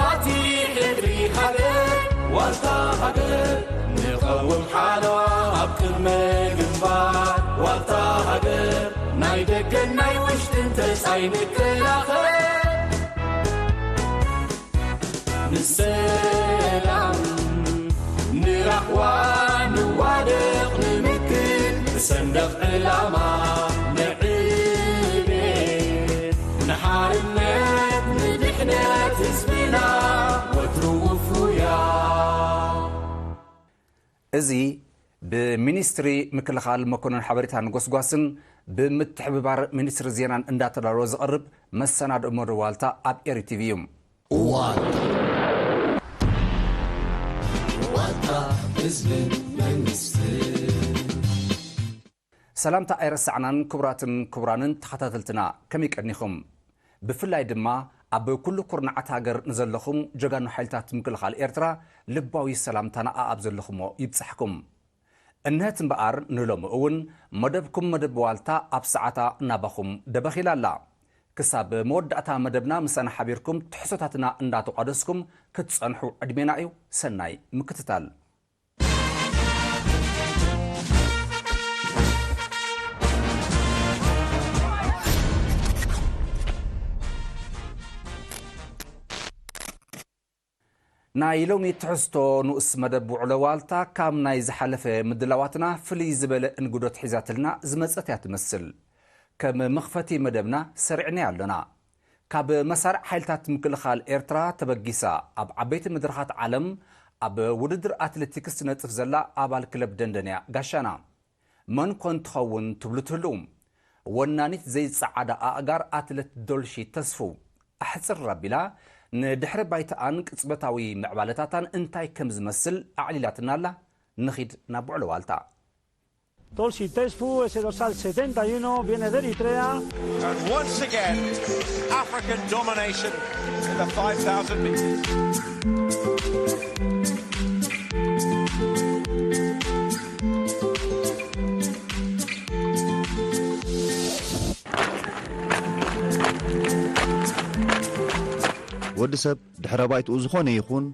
ኣቲ ሕድሪ ሃገር ዋልታ ሃገር ንቐውም ሓለዋ ኣብ ቅድመ ግንባር ዋልታ ሃገር ናይ ደገን ናይ ውሽጥን ተጻይ ንከላኸል ንሰላም ንራህዋ ንዋደቕ ንምክን ብሰንደቕ ዕላማ ንዕቤት ንሓርነት ንድሕነት ህዝብና ወትሩ ውፉያ። እዚ ብሚኒስትሪ ምክልኻል መኮንን ሓበሬታን ጎስጓስን ብምትሕብባር ሚኒስትሪ ዜናን እንዳተዳለወ ዝቐርብ መሰናድኦ መደብ ዋልታ ኣብ ኤሪ ቲቪ እዩ። ዋልታ፣ ዋልታ ህዝብን መንግስትን። ሰላምታ ኣይረሳዕናን። ክቡራትን ክቡራንን ተኸታተልትና ከመይ ቀኒኹም? ብፍላይ ድማ ኣብ ኩሉ ኩርናዓት ሃገር ንዘለኹም ጀጋኑ ሓይልታት ምክልኻል ኤርትራ ልባዊ ሰላምታና ኣኣብ ዘለኹሞ ይብጻሕኩም። እንሀት እምበኣር ንሎሚ እውን መደብኩም መደብ ዋልታ ኣብ ሰዓታ ናባኹም ደበኺላ ኣላ። ክሳብ መወዳእታ መደብና ምሳና ሓቢርኩም ትሕዝቶታትና እንዳተቋደስኩም ክትጸንሑ ዕድሜና እዩ። ሰናይ ምክትታል። ናይ ሎሚ ትሕዝቶ ንኡስ መደብ ውዕሎ ዋልታ ካብ ናይ ዝሓለፈ ምድላዋትና ፍልይ ዝበለ እንግዶት ሒዛትልና ዝመጸት እያ ትመስል። ከም መኽፈቲ መደብና ሰሪዕናዮ ኣሎና። ካብ መሳርዕ ሓይልታት ምክልኻል ኤርትራ ተበጊሳ ኣብ ዓበይቲ መድረኻት ዓለም ኣብ ውድድር ኣትሌቲክስ ትነጥፍ ዘላ ኣባል ክለብ ደንደን እያ ጋሻና። መን ኮን ትኸውን ትብሉ ትህልዉ? ወናኒት ዘይጸዓዳ ኣእጋር ኣትለት ዶልሺ ተስፉ ኣሕጽር ኣቢላ ንድሕሪ ባይታኣን ቅጽበታዊ ምዕባለታታን እንታይ ከም ዝመስል ኣዕሊላትና ኣላ። ንኺድ ናብ ውዕሎ ዋልታ። Dolshi Tesfu, ese dorsal setenta y uno, viene de Eritrea. And once again, African domination in the five thousand meters. ወዲ ሰብ ድሕረ ባይትኡ ዝኾነ ይኹን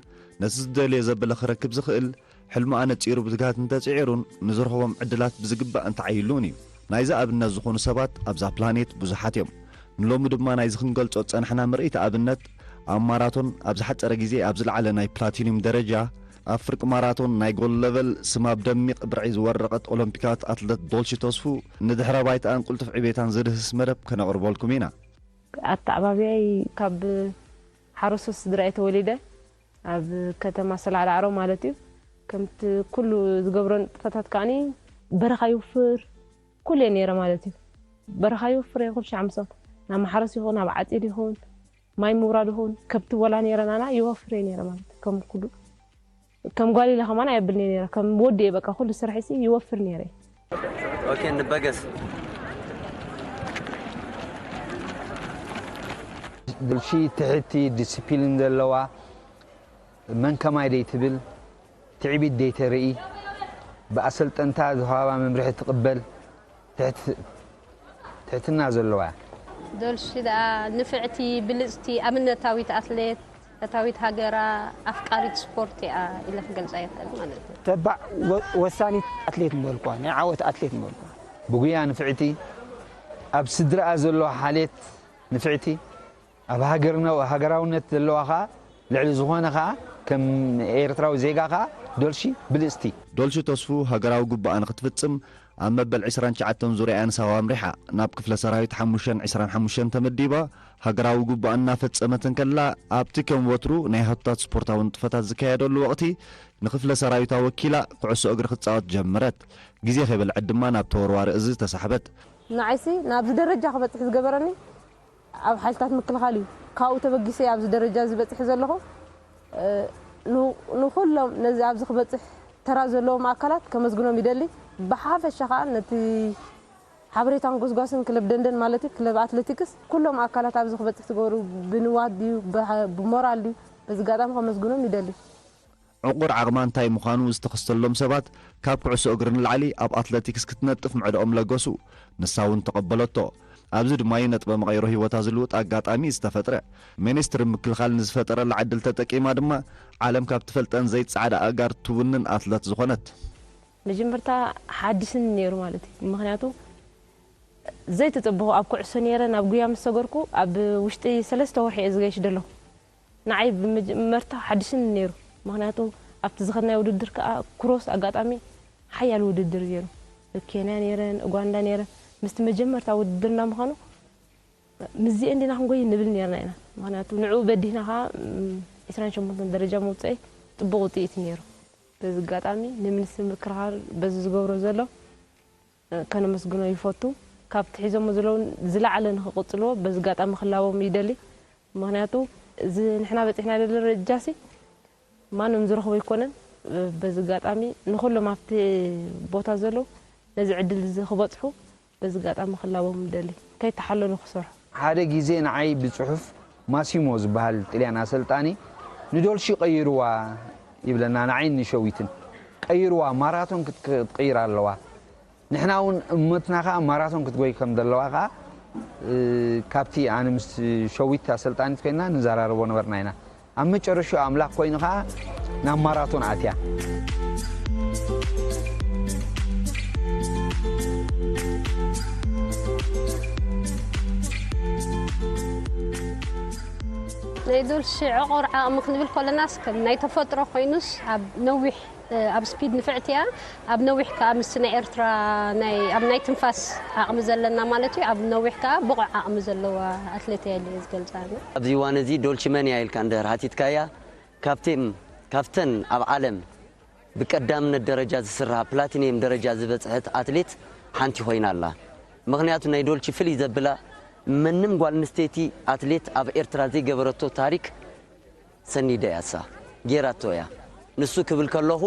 ነቲ ዝደልዮ ዘበለ ክረክብ ዝኽእል ሕልሙ ኣነጺሩ ብትግሃት እንተጽዒሩን ንዝረኽቦም ዕድላት ብዝግባእ እንተዓይሉን እዩ። ናይዚ ኣብነት ዝኾኑ ሰባት ኣብዛ ፕላኔት ብዙሓት እዮም። ንሎሚ ድማ ናይዚ ክንገልጾ ዝጸናሕና ምርኢት ኣብነት ኣብ ማራቶን ኣብ ዝሓጸረ ግዜ ኣብ ዝለዓለ ናይ ፕላቲኒዩም ደረጃ ኣብ ፍርቂ ማራቶን ናይ ጎልድ ለቨል ስማ ብደሚቕ ብርዒ ዝወረቐት ኦሎምፒካዊት ኣትለት ዶልሺ ተስፉ ንድሕረ ባይትኣን ቅልጡፍ ዕቤታን ዝድህስስ መደብ ከነቕርበልኩም ኢና። ኣተዓባብያይ ካብ ሓረስቶት ስድራ እየ ተወሊደ ኣብ ከተማ ሰላዕዳዕሮ ማለት እዩ። ከምቲ ኩሉ ዝገብሮ ንጥፈታት ከዓኒ በረኻ ይውፍር ኩሉ እየ ነይረ ማለት እዩ። በረኻ ይውፍር እየ ኩሉ ሻዕ ምሶም ናብ ማሕረስ ይኹን ኣብ ዓፂድ ይኹን ማይ ምውራድ ይኹን ከብቲ ወላ ነይረናና ይወፍር እየ ነይረ ማለት እዩ። ከም ኩሉ ከም ጓል ኢለ ከማን ኣየብልኒ ነይረ ከም ወዲ እየ በቃ ኩሉ ስርሒሲ ይወፍር ነይረ እየ። ኦኬ ንበገስ። ዶልሺ ትሕቲ ዲስፕሊን ዘለዋ መን ከማይ ደይትብል ትዕቢት ደይተርኢ ብኣሰልጠንታ ዝሃባ መምርሒ ትቕበል ትሕትና ዘለዋ እያ። ዶልሺ ደኣ ንፍዕቲ ብልፅቲ ኣብነታዊት ኣትሌት ፈታዊት ሃገራ ኣፍቃሪት ስፖርት እያ ኢለ ክገልፃ ይኽእል ማለት እዩ። ተባዕ ወሳኒት ኣትሌት ምበልኳ ናይ ዓወት ኣትሌት ምበልኳ። ብጉያ ንፍዕቲ ኣብ ስድርኣ ዘለዋ ሓልየት ንፍዕቲ ኣብ ሃገርና ሃገራውነት ዘለዋ ኸኣ ልዕሊ ዝኾነ ኸኣ ከም ኤርትራዊ ዜጋ ኸኣ ዶልሺ ብልፅቲ። ዶልሺ ተስፉ ሃገራዊ ጉባኣ ንኽትፍጽም ኣብ መበል ዕስራን ትሽዓተን ዙርያ ኣንሳዋ ኣምሪሓ ናብ ክፍለ ሰራዊት ሓሙሽተን ዕስራን ሓሙሽተን ተመዲባ ሃገራዊ ጉባኣ እናፈጸመት እንከላ ኣብቲ ከም ወትሩ ናይ ሃቱታት ስፖርታዊ ንጥፈታት ዝካየደሉ ወቕቲ ንክፍለ ሰራዊታ ወኪላ ኩዕሶ እግሪ ክትጻወት ጀመረት። ግዜ ከይበልዐት ድማ ናብ ተወርዋሪ እዚ ተሳሕበት። ንዓይሲ ናብዚ ደረጃ ክበጽሕ ዝገበረኒ ኣብ ሓይልታት ምክልኻል እዩ። ካብኡ ተበጊሰ ኣብዚ ደረጃ እዚ በጺሐ ዘለኹ። ንኹሎም ነዚ ኣብዚ ክበጽሕ ተራ ዘለዎም ኣካላት ከመስግኖም ይደሊ። ብሓፈሻ ከኣ ነቲ ሓበሬታን ጎስጓስን ክለብ ደንደን ማለት እዩ ክለብ ኣትለቲክስ ኩሎም ኣካላት ኣብዚ ክበጽሕ ትገብሩ ብንዋት ድዩ ብሞራል ድዩ በዚ ኣጋጣሚ ከመስግኖም ይደሊ። ዕቑር ዓቕማ እንታይ ምዃኑ ዝተኸስተሎም ሰባት ካብ ኩዕሶ እግሪ ንላዕሊ ኣብ ኣትለቲክስ ክትነጥፍ ምዕድኦም ለገሱ። ንሳ እውን ተቐበለቶ። ኣብዚ ድማ እዩ ነጥበ መቐይሮ ህይወታ ዝልውጥ ኣጋጣሚ ዝተፈጥረ። ሚኒስትሪ ምክልኻል ንዝፈጠረላ ዕድል ተጠቂማ ድማ ዓለም ካብ ትፈልጠን ዘይጸዓዳ ኣእጋር ትውንን ኣትለት ዝኾነት። መጀመርታ ሓዲስኒ ነይሩ ማለት እዩ። ምኽንያቱ ዘይተጸበኹ ኣብ ኩዕሶ ነይረ፣ ናብ ጉያ ምስ ሰገርኩ ኣብ ውሽጢ ሰለስተ ወርሒ እየ ዝገይሽ ዘለኹ። ንዓይ ብመጀመርታ ሓዲስኒ ነይሩ። ምኽንያቱ ኣብቲ ዝኸድናዮ ውድድር ከኣ ክሮስ ኣጋጣሚ ሓያል ውድድር እዩ ነይሩ። ኬንያ ነይረን፣ ኡጋንዳ ነይረን። ምስቲ መጀመርታ ውድድርና ምዃኑ ምስዚኤን ዲና ክንጎይ ንብል ነይርና ኢና። ምኽንያቱ ንዕኡ በዲህና ከኣ፣ ም፣ ዕስራን ሸሞንተን ደረጃ መውጽኢ ጽቡቕ ውጽኢት እዩ ነይሩ። በዚ ኣጋጣሚ ንሚኒስትሪ ምክልኻል በዚ ዝገብሮ ዘሎ ከነመስግኖ ይፈቱ። ካብቲ ሒዞሞ ዘለዉ ዝለዓለ ንኽቕጽልዎ በዚ ኣጋጣሚ ክላቦም ይደሊ። ምኽንያቱ እዚ ንሕና በጺሕናዮ ደረጃሲ ማንም ዝረኽቦ ኣይኮነን። በዚ ኣጋጣሚ ንኹሎም ኣብቲ ቦታ ዘለዉ ነዚ ዕድል እዚ ክበጽሑ በዚ ኣጋጣሚ ክላቦም ይደሊ። ከይተሓለሉ ክሰርሑ። ሓደ ግዜ ንዓይ ብጽሑፍ ማሲሞ ዝበሃል ጥልያን ኣሰልጣኒ ንዶልሺ ቀይርዋ ይብለና፣ ንዓይን ንሸዊትን። ቀይርዋ፣ ማራቶን ክትክ-፣ ክትቅይር ኣለዋ። ንሕና እውን እምነትና ከኣ ማራቶን ክትጎይ ከም ዘለዋ ከኣ፣ እ፣ ካብቲ ኣነ ምስ ሸዊት ኣሰልጣኒት ኮይና ንዘራረቦ ነበርና ኢና። ኣብ መጨረሻ ኣምላኽ ኮይኑ ከኣ ናብ ማራቶን ኣትያ። ናይ ዶልሺ ዕቑር ዓቕሚ ክንብል ከለናስ ከም ናይ ተፈጥሮ ኮይኑስ ኣብ ነዊሕ ኣብ ስፒድ ንፍዕቲ እያ። ኣብ ነዊሕ ከኣ ምስ ናይ ኤርትራ ናይ፣ ኣብ ናይ ትንፋስ ዓቕሚ ዘለና ማለት እዩ። ኣብ ነዊሕ ከኣ ብቑዕ ዓቕሚ ዘለዋ ኣትሌት እያ ኢለ እየ ዝገልጻ። ኣብዚ እዋን እዚ ዶልቺ መን እያ ኢልካ እንድሕር ሓቲትካያ፣ ካብቴም-፣ ካብተን ኣብ ዓለም ብቀዳምነት ደረጃ ዝስርሃ ፕላቲኒየም ደረጃ ዝበጽሐት ኣትሌት ሓንቲ ኮይና ኣላ። ምኽንያቱ ናይ ዶልቺ ፍልይ ዘብላ፣ መንም ጓል ኣንስተይቲ ኣትሌት ኣብ ኤርትራ ዘይገበረቶ ታሪክ ሰኒዳ እያ እሳ፣ ጌራቶ እያ። ንሱ ክብል ከለኹ፣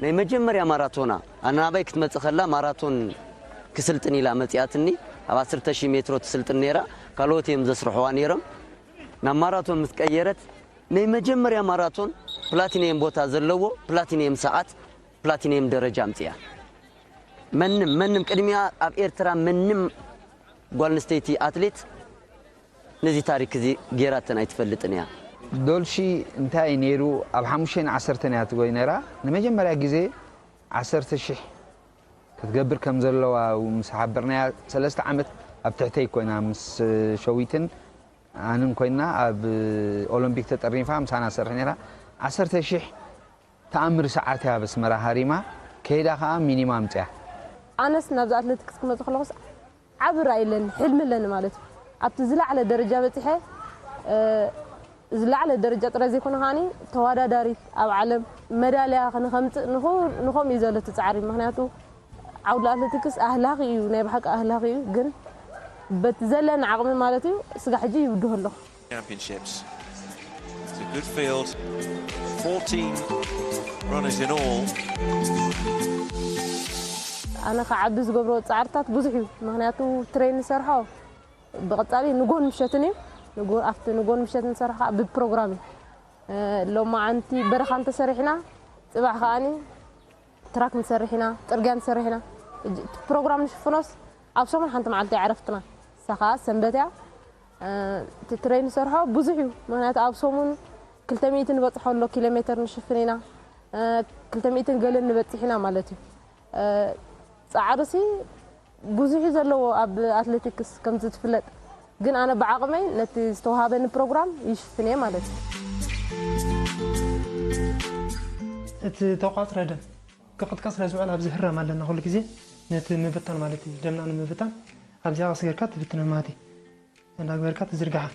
ናይ መጀመርያ ማራቶና፣ ኣነ ናባይ ክትመጽእ ከላ ማራቶን ክስልጥን ኢላ መጺኣትኒ፣ ኣብ ዓሰርተ ሺሕ ሜትሮ ትስልጥን ነይራ፣ ካልኦት እዮም ዘስርሕዋ ነይሮም። ናብ ማራቶን ምስ ቀየረት፣ ናይ መጀመርያ ማራቶን ፕላቲኒየም ቦታ ዘለዎ፣ ፕላቲኒየም ሰዓት፣ ፕላቲኒየም ደረጃ ኣምጺኣ። መንም፣ መንም ቅድሚያ ኣብ ኤርትራ መንም ጓል ኣንስተይቲ ኣትሌት ነዚ ታሪክ እዚ ጌራተን ኣይትፈልጥን እያ። ዶልሺ እንታይ ነይሩ፣ ኣብ ሓሙሽተን ዓሰርተን እያ ትጎይ ነይራ። ንመጀመርያ ግዜ ዓሰርተ ሺሕ ክትገብር ከም ዘለዋ ምስ ሓበርናያ፣ ሰለስተ ዓመት ኣብ ትሕተይ ኮይና ምስ ሸዊትን ኣንን ኮይና ኣብ ኦሎምፒክ ተጠርኒፋ ምሳና ትሰርሕ ነይራ። ዓሰርተ ሺሕ ተኣምር ሰዓት እያ ኣብ ኣስመራ ሃሪማ፣ ከይዳ ከኣ ሚኒማ ኣምጽያ። ኣነስ ናብዚ ኣትሌቲክስ ክመጽእ ከለኹስ ዓቢ ራኢ ኣለኒ፣ ሕልሚ ኣለኒ ማለት እዩ። ኣብቲ ዝለዓለ ደረጃ በጺሐ፣ እ፣ ዝለዓለ ደረጃ ጥራይ ዘይኮነ ከኣኒ ተወዳዳሪት ኣብ ዓለም መዳልያ ንኸምጽእ ንኹ-፣ ንኸምኡ እዩ ዘሎ እቲ ጻዕሪ። ምኽንያቱ ዓውዲ ኣትሌቲክስ ኣህላኺ እዩ፣ ናይ ብሓቂ ኣህላኺ እዩ። ግን በቲ ዘለኒ ዓቕሚ ማለት እዩ፣ ስጋ ሕጂ ይብድሆ ኣለኹ። Championships. It's a good field. Fourteen runners in all. ኣነ ክዓቢ ዝገብሮ ጻዕርታት ብዙሕ እዩ። ምኽንያቱ ትሬን ንሰርሖ ብቐጻሊ ንጎን ምሸትን እዩ። ንጎ-፣ ኣብቲ ንጎን ምሸትን ንሰርሖ ከዓ ብፕሮግራም እዩ። እ፣ ሎማዓንቲ በረኻ እንተሰሪሕና፣ ጽባሕ ከኣኒ ትራክ ንሰርሕ ኢና፣ ጽርግያ ንሰርሕ ኢና። እጅ-፣ እቲ ፕሮግራም ንሽፍኖስ ኣብ ሰሙን ሓንቲ መዓልቲ እያ ዕረፍትና። እሳ ኸኣ ሰንበት እያ። እ፣ እቲ ትሬን ንሰርሖ ብዙሕ እዩ። ምኽንያቱ ኣብ ሰሙን ክልተ ሚእቲ ንበጽሖ ኣሎ ኪሎ ሜትር ንሽፍን ኢና። እ፣ ክልተ ሚእትን ገለን ንበጽሕ ኢና ማለት እዩ። እ፣ ጻዕርሲ ብዙሕ እዩ ዘለዎ ኣብ ኣትሌቲክስ ከምዚ ትፍለጥ። ግን ኣነ ብዓቕመይ ነቲ ዝተውሃበኒ ፕሮግራም ይሽፍን እየ ማለት እዩ። እቲ ተቋጽረ ደም ክቕጥቀጥ ስለ ዝውዕል ኣብዚ ህረም ኣለና ኩሉ ግዜ ነቲ ምብታን ማለት እዩ። ደምና ንምብታን ኣብዚኣ ቀስ ጌርካ ትብትነ ማለት እዩ። እንዳግበርካ ትዝርግሓ።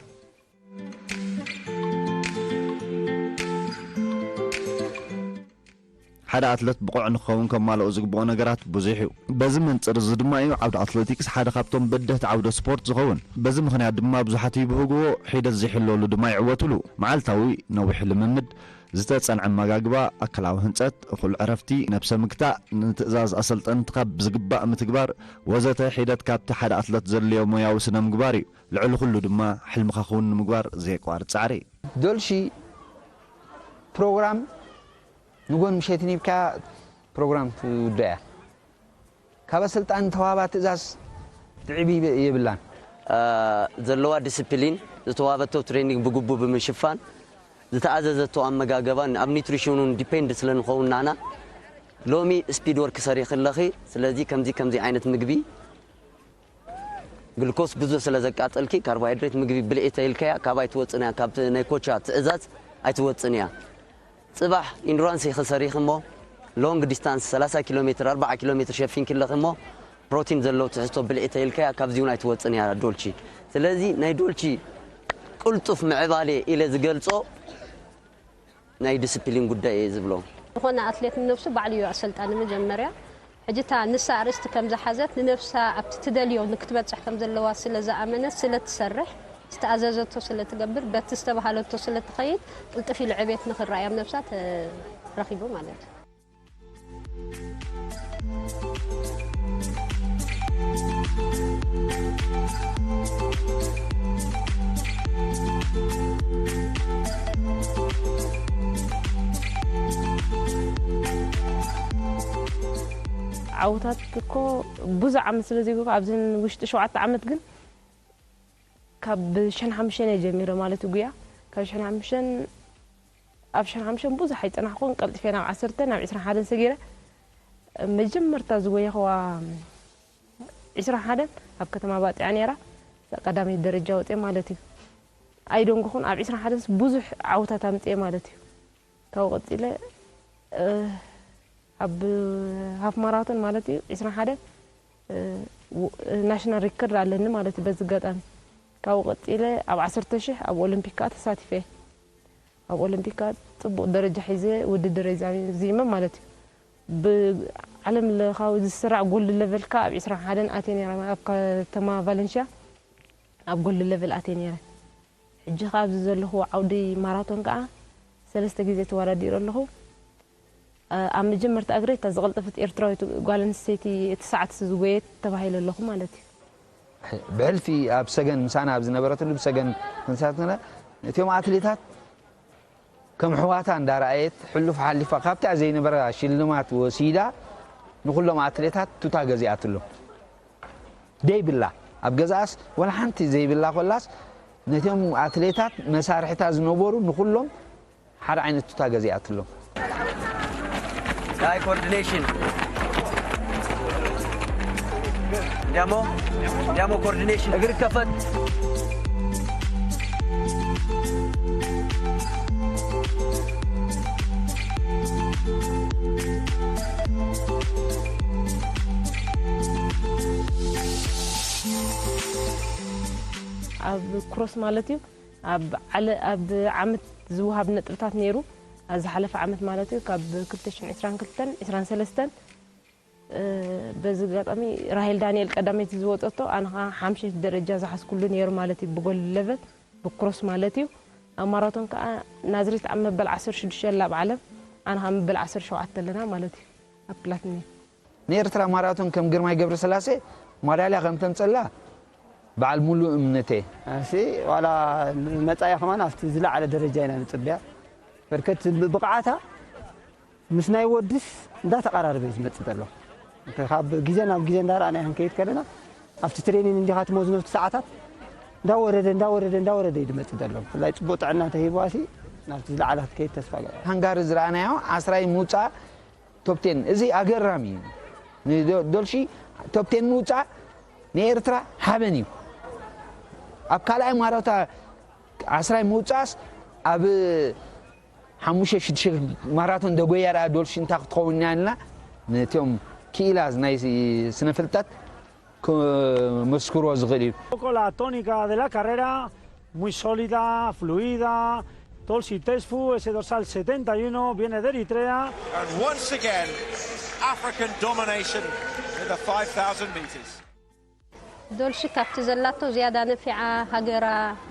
ሓደ ኣትለት ብቑዕ ንክኸውን ከማልኦ ዝግብኦ ነገራት ብዙሕ እዩ። በዚ መንጽር እዚ ድማ እዩ ዓውዲ ኣትሌቲክስ ሓደ ካብቶም በደህቲ ዓውደ ስፖርት ዝኸውን። በዚ ምኽንያት ድማ ብዙሓት ይብህግዎ፣ ሒደት ዘይሕለወሉ ድማ ይዕወትሉ። መዓልታዊ ነዊሕ ልምምድ፣ ዝተጸንዐ ኣመጋግባ፣ ኣካላዊ ህንጸት፣ እኹል ዕረፍቲ፣ ነብሰ ምግታእ፣ ንትእዛዝ ኣሰልጠንትኻ ብዝግባእ ምትግባር ወዘተ ሒደት ካብቲ ሓደ ኣትለት ዘድልዮ ሞያዊ ስነ ምግባር እዩ። ልዕሊ ኩሉ ድማ ሕልምኻ ክውን ንምግባር ዘየቋርጽ ጻዕሪ። ዶልሺ ፕሮግራም ንጎን ምሸት ሂብካ ፕሮግራም ትውድእ እያ። ካብ ኣሰልጣኒ ተዋህባ ትእዛዝ ዕቢ የብላን። ዘለዋ ዲስፕሊን፣ ዝተዋበቶ ትሬኒንግ ብግቡ ብምሽፋን፣ ዝተኣዘዘቶ ኣመጋገባን ኣብ ኒትሪሽኑን ዲፔንድ ስለንኸውን ናና፣ ሎሚ ስፒድ ወርክ ሰሪኺ ኣለኺ። ስለዚ ከምዚ ከምዚ ዓይነት ምግቢ፣ ግልኮስ ብዙሕ ስለ ዘቃጠልኪ፣ ካርቦሃይድሬት ምግቢ ብልዒ ተይልካያ ካባይ ትወፅንያ፣ ካብቲ ናይ ኮቻ ትእዛዝ ኣይትወፅንያ። ፅባሕ ኢንዱራንስ ኢኺ ሰሪኺ እሞ፣ ሎንግ ዲስታንስ ሰላሳ ኪሎ ሜትር ኣርባዓ ኪሎ ሜትር ሸፊንኪ ኣለኺ እሞ፣ ፕሮቲን ዘለዎ ትሕዝቶ ብልዒ ተይልካያ ካብዚ እውን ኣይትወፅንያ ዶልቺ። ስለዚ ናይ ዶልቺ ቅልጡፍ ምዕባሌ ኢለ ዝገልፆ ናይ ዲስፕሊን ጉዳይ እየ ዝብሎ። ዝኾነ ኣትሌት ንነብሱ ባዕሉ እዩ ኣሰልጣኒ መጀመርያ። ሕጂ እታ ንሳ ኣርእስቲ ከም ዝሓዘት ንነብሳ ኣብቲ ትደልዮ ንክትበፅሕ ከም ዘለዋ ስለ ዝኣመነት ስለ ትሰርሕ ዝተኣዘዘቶ ስለ ትገብር በቲ ዝተባሃለቶ ስለ ትኸይድ ቅልጥፍ ኢሉ ዕቤት ንክረኣይ ኣብ ነብሳ ተረኺቡ ማለት እዩ። ዓውታት እኮ ብዙሕ ዓመት ስለ ዘይኮንኩ ኣብዘን ውሽጢ ሸውዓተ ዓመት ግን ካብ ሸን ሓሙሽተን እየ ጀሚረ ማለት እዩ ጉያ ካብ ሸን ሓሙሽተን ኣብ ሸን ሓሙሽተን ብዙሕ ኣይፀናሕኩን ቀልጢፈ ናብ ዓሰርተ ናብ ዕስራን ሓደን ሰጊረ መጀመርታ ዝጎየኽዋ ዕስራን ሓደን ኣብ ከተማ ባፅያ ነይራ ቀዳመይቲ ደረጃ ወፅየ ማለት እዩ ኣይደንጎኹን ኣብ ዕስራን ሓደንስ ብዙሕ ዓውታት ኣምፅየ ማለት እዩ ካብኡ ቀፂለ ኣብ ሃፍ ማራቶን ማለት እዩ ዕስራን ሓደን ናሽናል ሪከርድ ኣለኒ ማለት እዩ በዚ ኣጋጣሚ ካብኡ ቀፂለ ኣብ ዓሰርተ ሽሕ ኣብ ኦሎምፒክ ከዓ ተሳቲፈ እየ ኣብ ኦሎምፒክ ከዓ ፅቡቅ ደረጃ ሒዘ ውድድር እየ ዛዚመ ማለት እዩ ብዓለም ለኻዊ ዝስራዕ ጎልድ ለቨል ከዓ ኣብ ዕስራን ሓደን ኣትየ ነይረ ኣብ ከተማ ቫለንሽያ ኣብ ጎልድ ለቨል ኣትየ ነይረ ሕጂ ከዓ ኣብዚ ዘለኹ ዓውዲ ማራቶን ከዓ ሰለስተ ግዜ ተወዳዲረ ኣለኹ ኣብ መጀመርታ እግረይ እታ ዝቐልጠፈት ኤርትራዊት ጓል ኣንስተይቲ እቲ ሰዓት ዝጎየት ተባሂለ ኣለኹ ማለት እዩ። ብሕልፊ ኣብ ሰገን ምሳና ኣብ ዝነበረትሉ ብሰገን ክንሳትና ነቲኦም ኣትሌታት ከም ሕዋታ እንዳረኣየት ሕሉፍ ሓሊፋ ካብታ ዘይነበራ ሽልማት ወሲዳ ንኩሎም ኣትሌታት ቱታ ገዚኣትሎም ደይብላ ኣብ ገዛኣስ ወላ ሓንቲ ዘይብላ ኮላስ ነቲኦም ኣትሌታት መሳርሕታ ዝነበሩ ንኩሎም ሓደ ዓይነት ቱታ ገዚኣትሎም። ናይ ኮኦርዲኔሽን እንዲያሞ እንዲያሞ ኮኦርዲኔሽን እግር ከፈት ኣብ ክሮስ ማለት እዩ ኣብ ዓለ ኣብ ዓመት ዝወሃብ ነጥብታት ነይሩ ኣብ ዝሓለፈ ዓመት ማለት እዩ ካብ ክልተ ሽሕን ዕስራን ክልተን ዕስራን ሰለስተን በዚ ኣጋጣሚ ራሄል ዳንኤል ቀዳመይቲ ዝወፀቶ ኣነ ከዓ ሓምሸይቲ ደረጃ ዝሓዝኩሉ ነይሩ ማለት እዩ ብጎል ለቨል ብክሮስ ማለት እዩ ኣብ ማራቶን ከዓ ናዝሬት ኣብ መበል ዓሰርተ ሽዱሽተ ኣላ ኣብ ዓለም ኣነ ከዓ መበል ዓሰርተ ሸውዓተ ኣለና ማለት እዩ ኣብ ፕላቲኒየም ንኤርትራ ማራቶን ከም ግርማይ ገብረስላሴ ማዳልያ ከም ተምፀላ በዓል ሙሉእ እምነተ። እሲ ዋላ መጻኢያ ከማን ኣብቲ ዝለዓለ ደረጃ ኢና ንጽበያ። በርከት ዝብል ብቕዓታ ምስ ናይ ወድስ እንዳተቐራረበ እዩ ዝመጽእ ዘሎ። ካብ ግዜ ናብ ግዜ እንዳረኣና ክንከይድ ከለና ኣብቲ ትሬኒን እንዲኻ ትመዝኖ ኣብቲ ሰዓታት እንዳወረደ እንዳወረደ እንዳወረደ እዩ ዝመጽእ ዘሎ። ብፍላይ ጽቡቕ ጥዕና እንተሂብዋ ሲ ናብቲ ዝለዓለ ክትከይድ ተስፋ ገ ሃንጋሪ ዝረኣናዮ ዓስራይ ምውፃእ ቶፕ ቴን እዚ ኣገራሚ እዩ። ንዶልሺ ቶፕ ቴን ምውፃእ ንኤርትራ ሓበን እዩ። ኣብ ካልኣይ ማራታ ዓስራይ ምውፃእስ ኣብ ሓሙሽተ ሽዱሽተ ማራቶን ደጎያ ደኣ ዶልሺ እንታይ ክትኸውን እያ ኢልና ነቲኦም ክኢላ ናይ ስነ ፍልጠት ክመስክርዎ ዝኽእል እዩ። Con la tónica de la carrera, muy sólida, fluida. Dolsi Tesfu, ese dorsal setenta y uno, viene de Eritrea. And once again, African domination in the five thousand meters. ዶልሺ ካብቲ ዘላቶ ዝያዳ ነፊዓ ሃገራ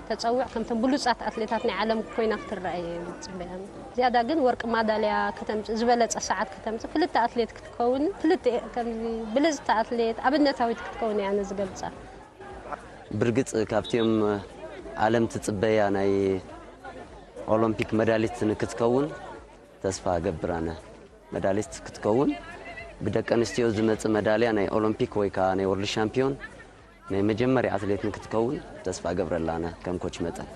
ተፀውዕ ከምቶም ብሉፃት ኣትሌታት ናይ ዓለም ኮይና ክትረአ እየ ዝፅበያ ዝያዳ ግን ወርቂ ማዳልያ ከተምፅእ ዝበለፀ ሰዓት ከተምፅእ ፍልጥ ኣትሌት ክትከውን ፍልጥ ከምዚ ብልፅቲ ኣትሌት ኣብነታዊት ክትከውን እየ ኣነ ዝገልፃ ብርግፅ ካብቲኦም ዓለም ትፅበያ ናይ ኦሎምፒክ መዳሊት ንክትከውን ተስፋ እገብር ኣነ። መዳሊስት ክትከውን ብደቂ ኣንስትዮ ዝመጽእ መዳልያ ናይ ኦሎምፒክ ወይ ከዓ ናይ ወርልድ ሻምፒዮን ናይ መጀመርያ ኣትሌት ንክትከውን ተስፋ እገብረላ ኣነ ከም ኮች መጠን።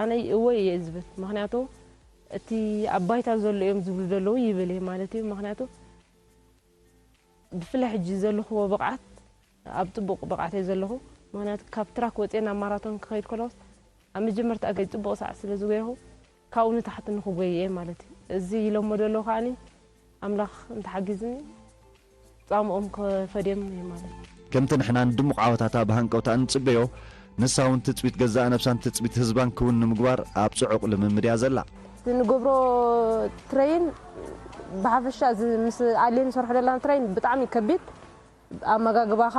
ኣነ እወ እየ ዝብል። ምኽንያቱ እቲ ኣብ ባይታ ዘሎ እዮም ዝብሉ ዘለዉ ይብል እየ ማለት እዩ። ምኽንያቱ ብፍላይ ሕጂ ዘለኽዎ ብቕዓት ኣብ ጽቡቕ ብቕዓት እየ ዘለኹ። ምኽንያቱ ካብ ትራክ ወፅየ ናብ ማራቶን ክኸይድ ከለኹስ ኣብ መጀመርታ እግረይ ጽቡቕ ሰዓት ስለ ዝጎየኹ ካብኡ ንታሕቲ ንኽጎይ እየ ማለት እዩ። እዚ ኢሎሞ ዘለዉ ከዓኒ ኣምላኽ እንተሓጊዝኒ ጻምኦም ከፈድዮም እየ ማለት እዩ። ከምቲ ንሕና ንድሙቕ ዓወታታ ብሃንቀውታ እንጽበዮ፣ ንሳ እውን ትጽቢት ገዛእ ነብሳን ትጽቢት ህዝባን ክውን ንምግባር ኣብ ጽዑቕ ልምምድ እያ ዘላ። እቲ ንገብሮ ትረይን ብሓፈሻ እዚ ምስ ኣልየ ንሰርሖ ዘለና ትረይን ብጣዕሚ ከቢድ ኣመጋግባኻ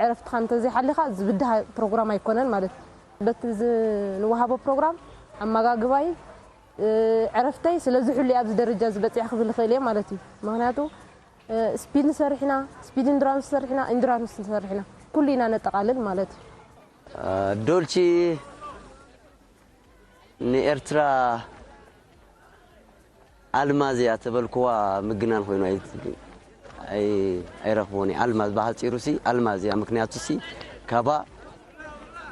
ዕረፍትኻ እንተዘይሓሊኻ ዝብድሃ ፕሮግራም ኣይኮነን ማለት እዩ። በቲ ዝ- ንወሃቦ ፕሮግራም ኣመጋግባይ እ፣ ዕረፍተይ ስለዚ ሕሉ ኣብዚ ደረጃ ዝበፅያ ክብል ይኽእል እየ ማለት እዩ። ምክንያቱ እ፣ ስፒድ ንሰርሕ ኢና፣ ስፒድ ኢንዱራንስ ንሰርሕ ኢና፣ ኢንዱራንስ ንሰርሕ ኢና፣ ኩሉ ኢና ነጠቃልል ማለት እዩ። ዶልቺ ንኤርትራ ኣልማዝ እያ ተበልኩዋ ምግናን ኮይኑ ኣይ- ኣይ- ኣይረኽቦን እየ። ኣልማዝ ብሓፂሩ ሲ ኣልማዝ እያ። ምክንያቱ ሲ ካባ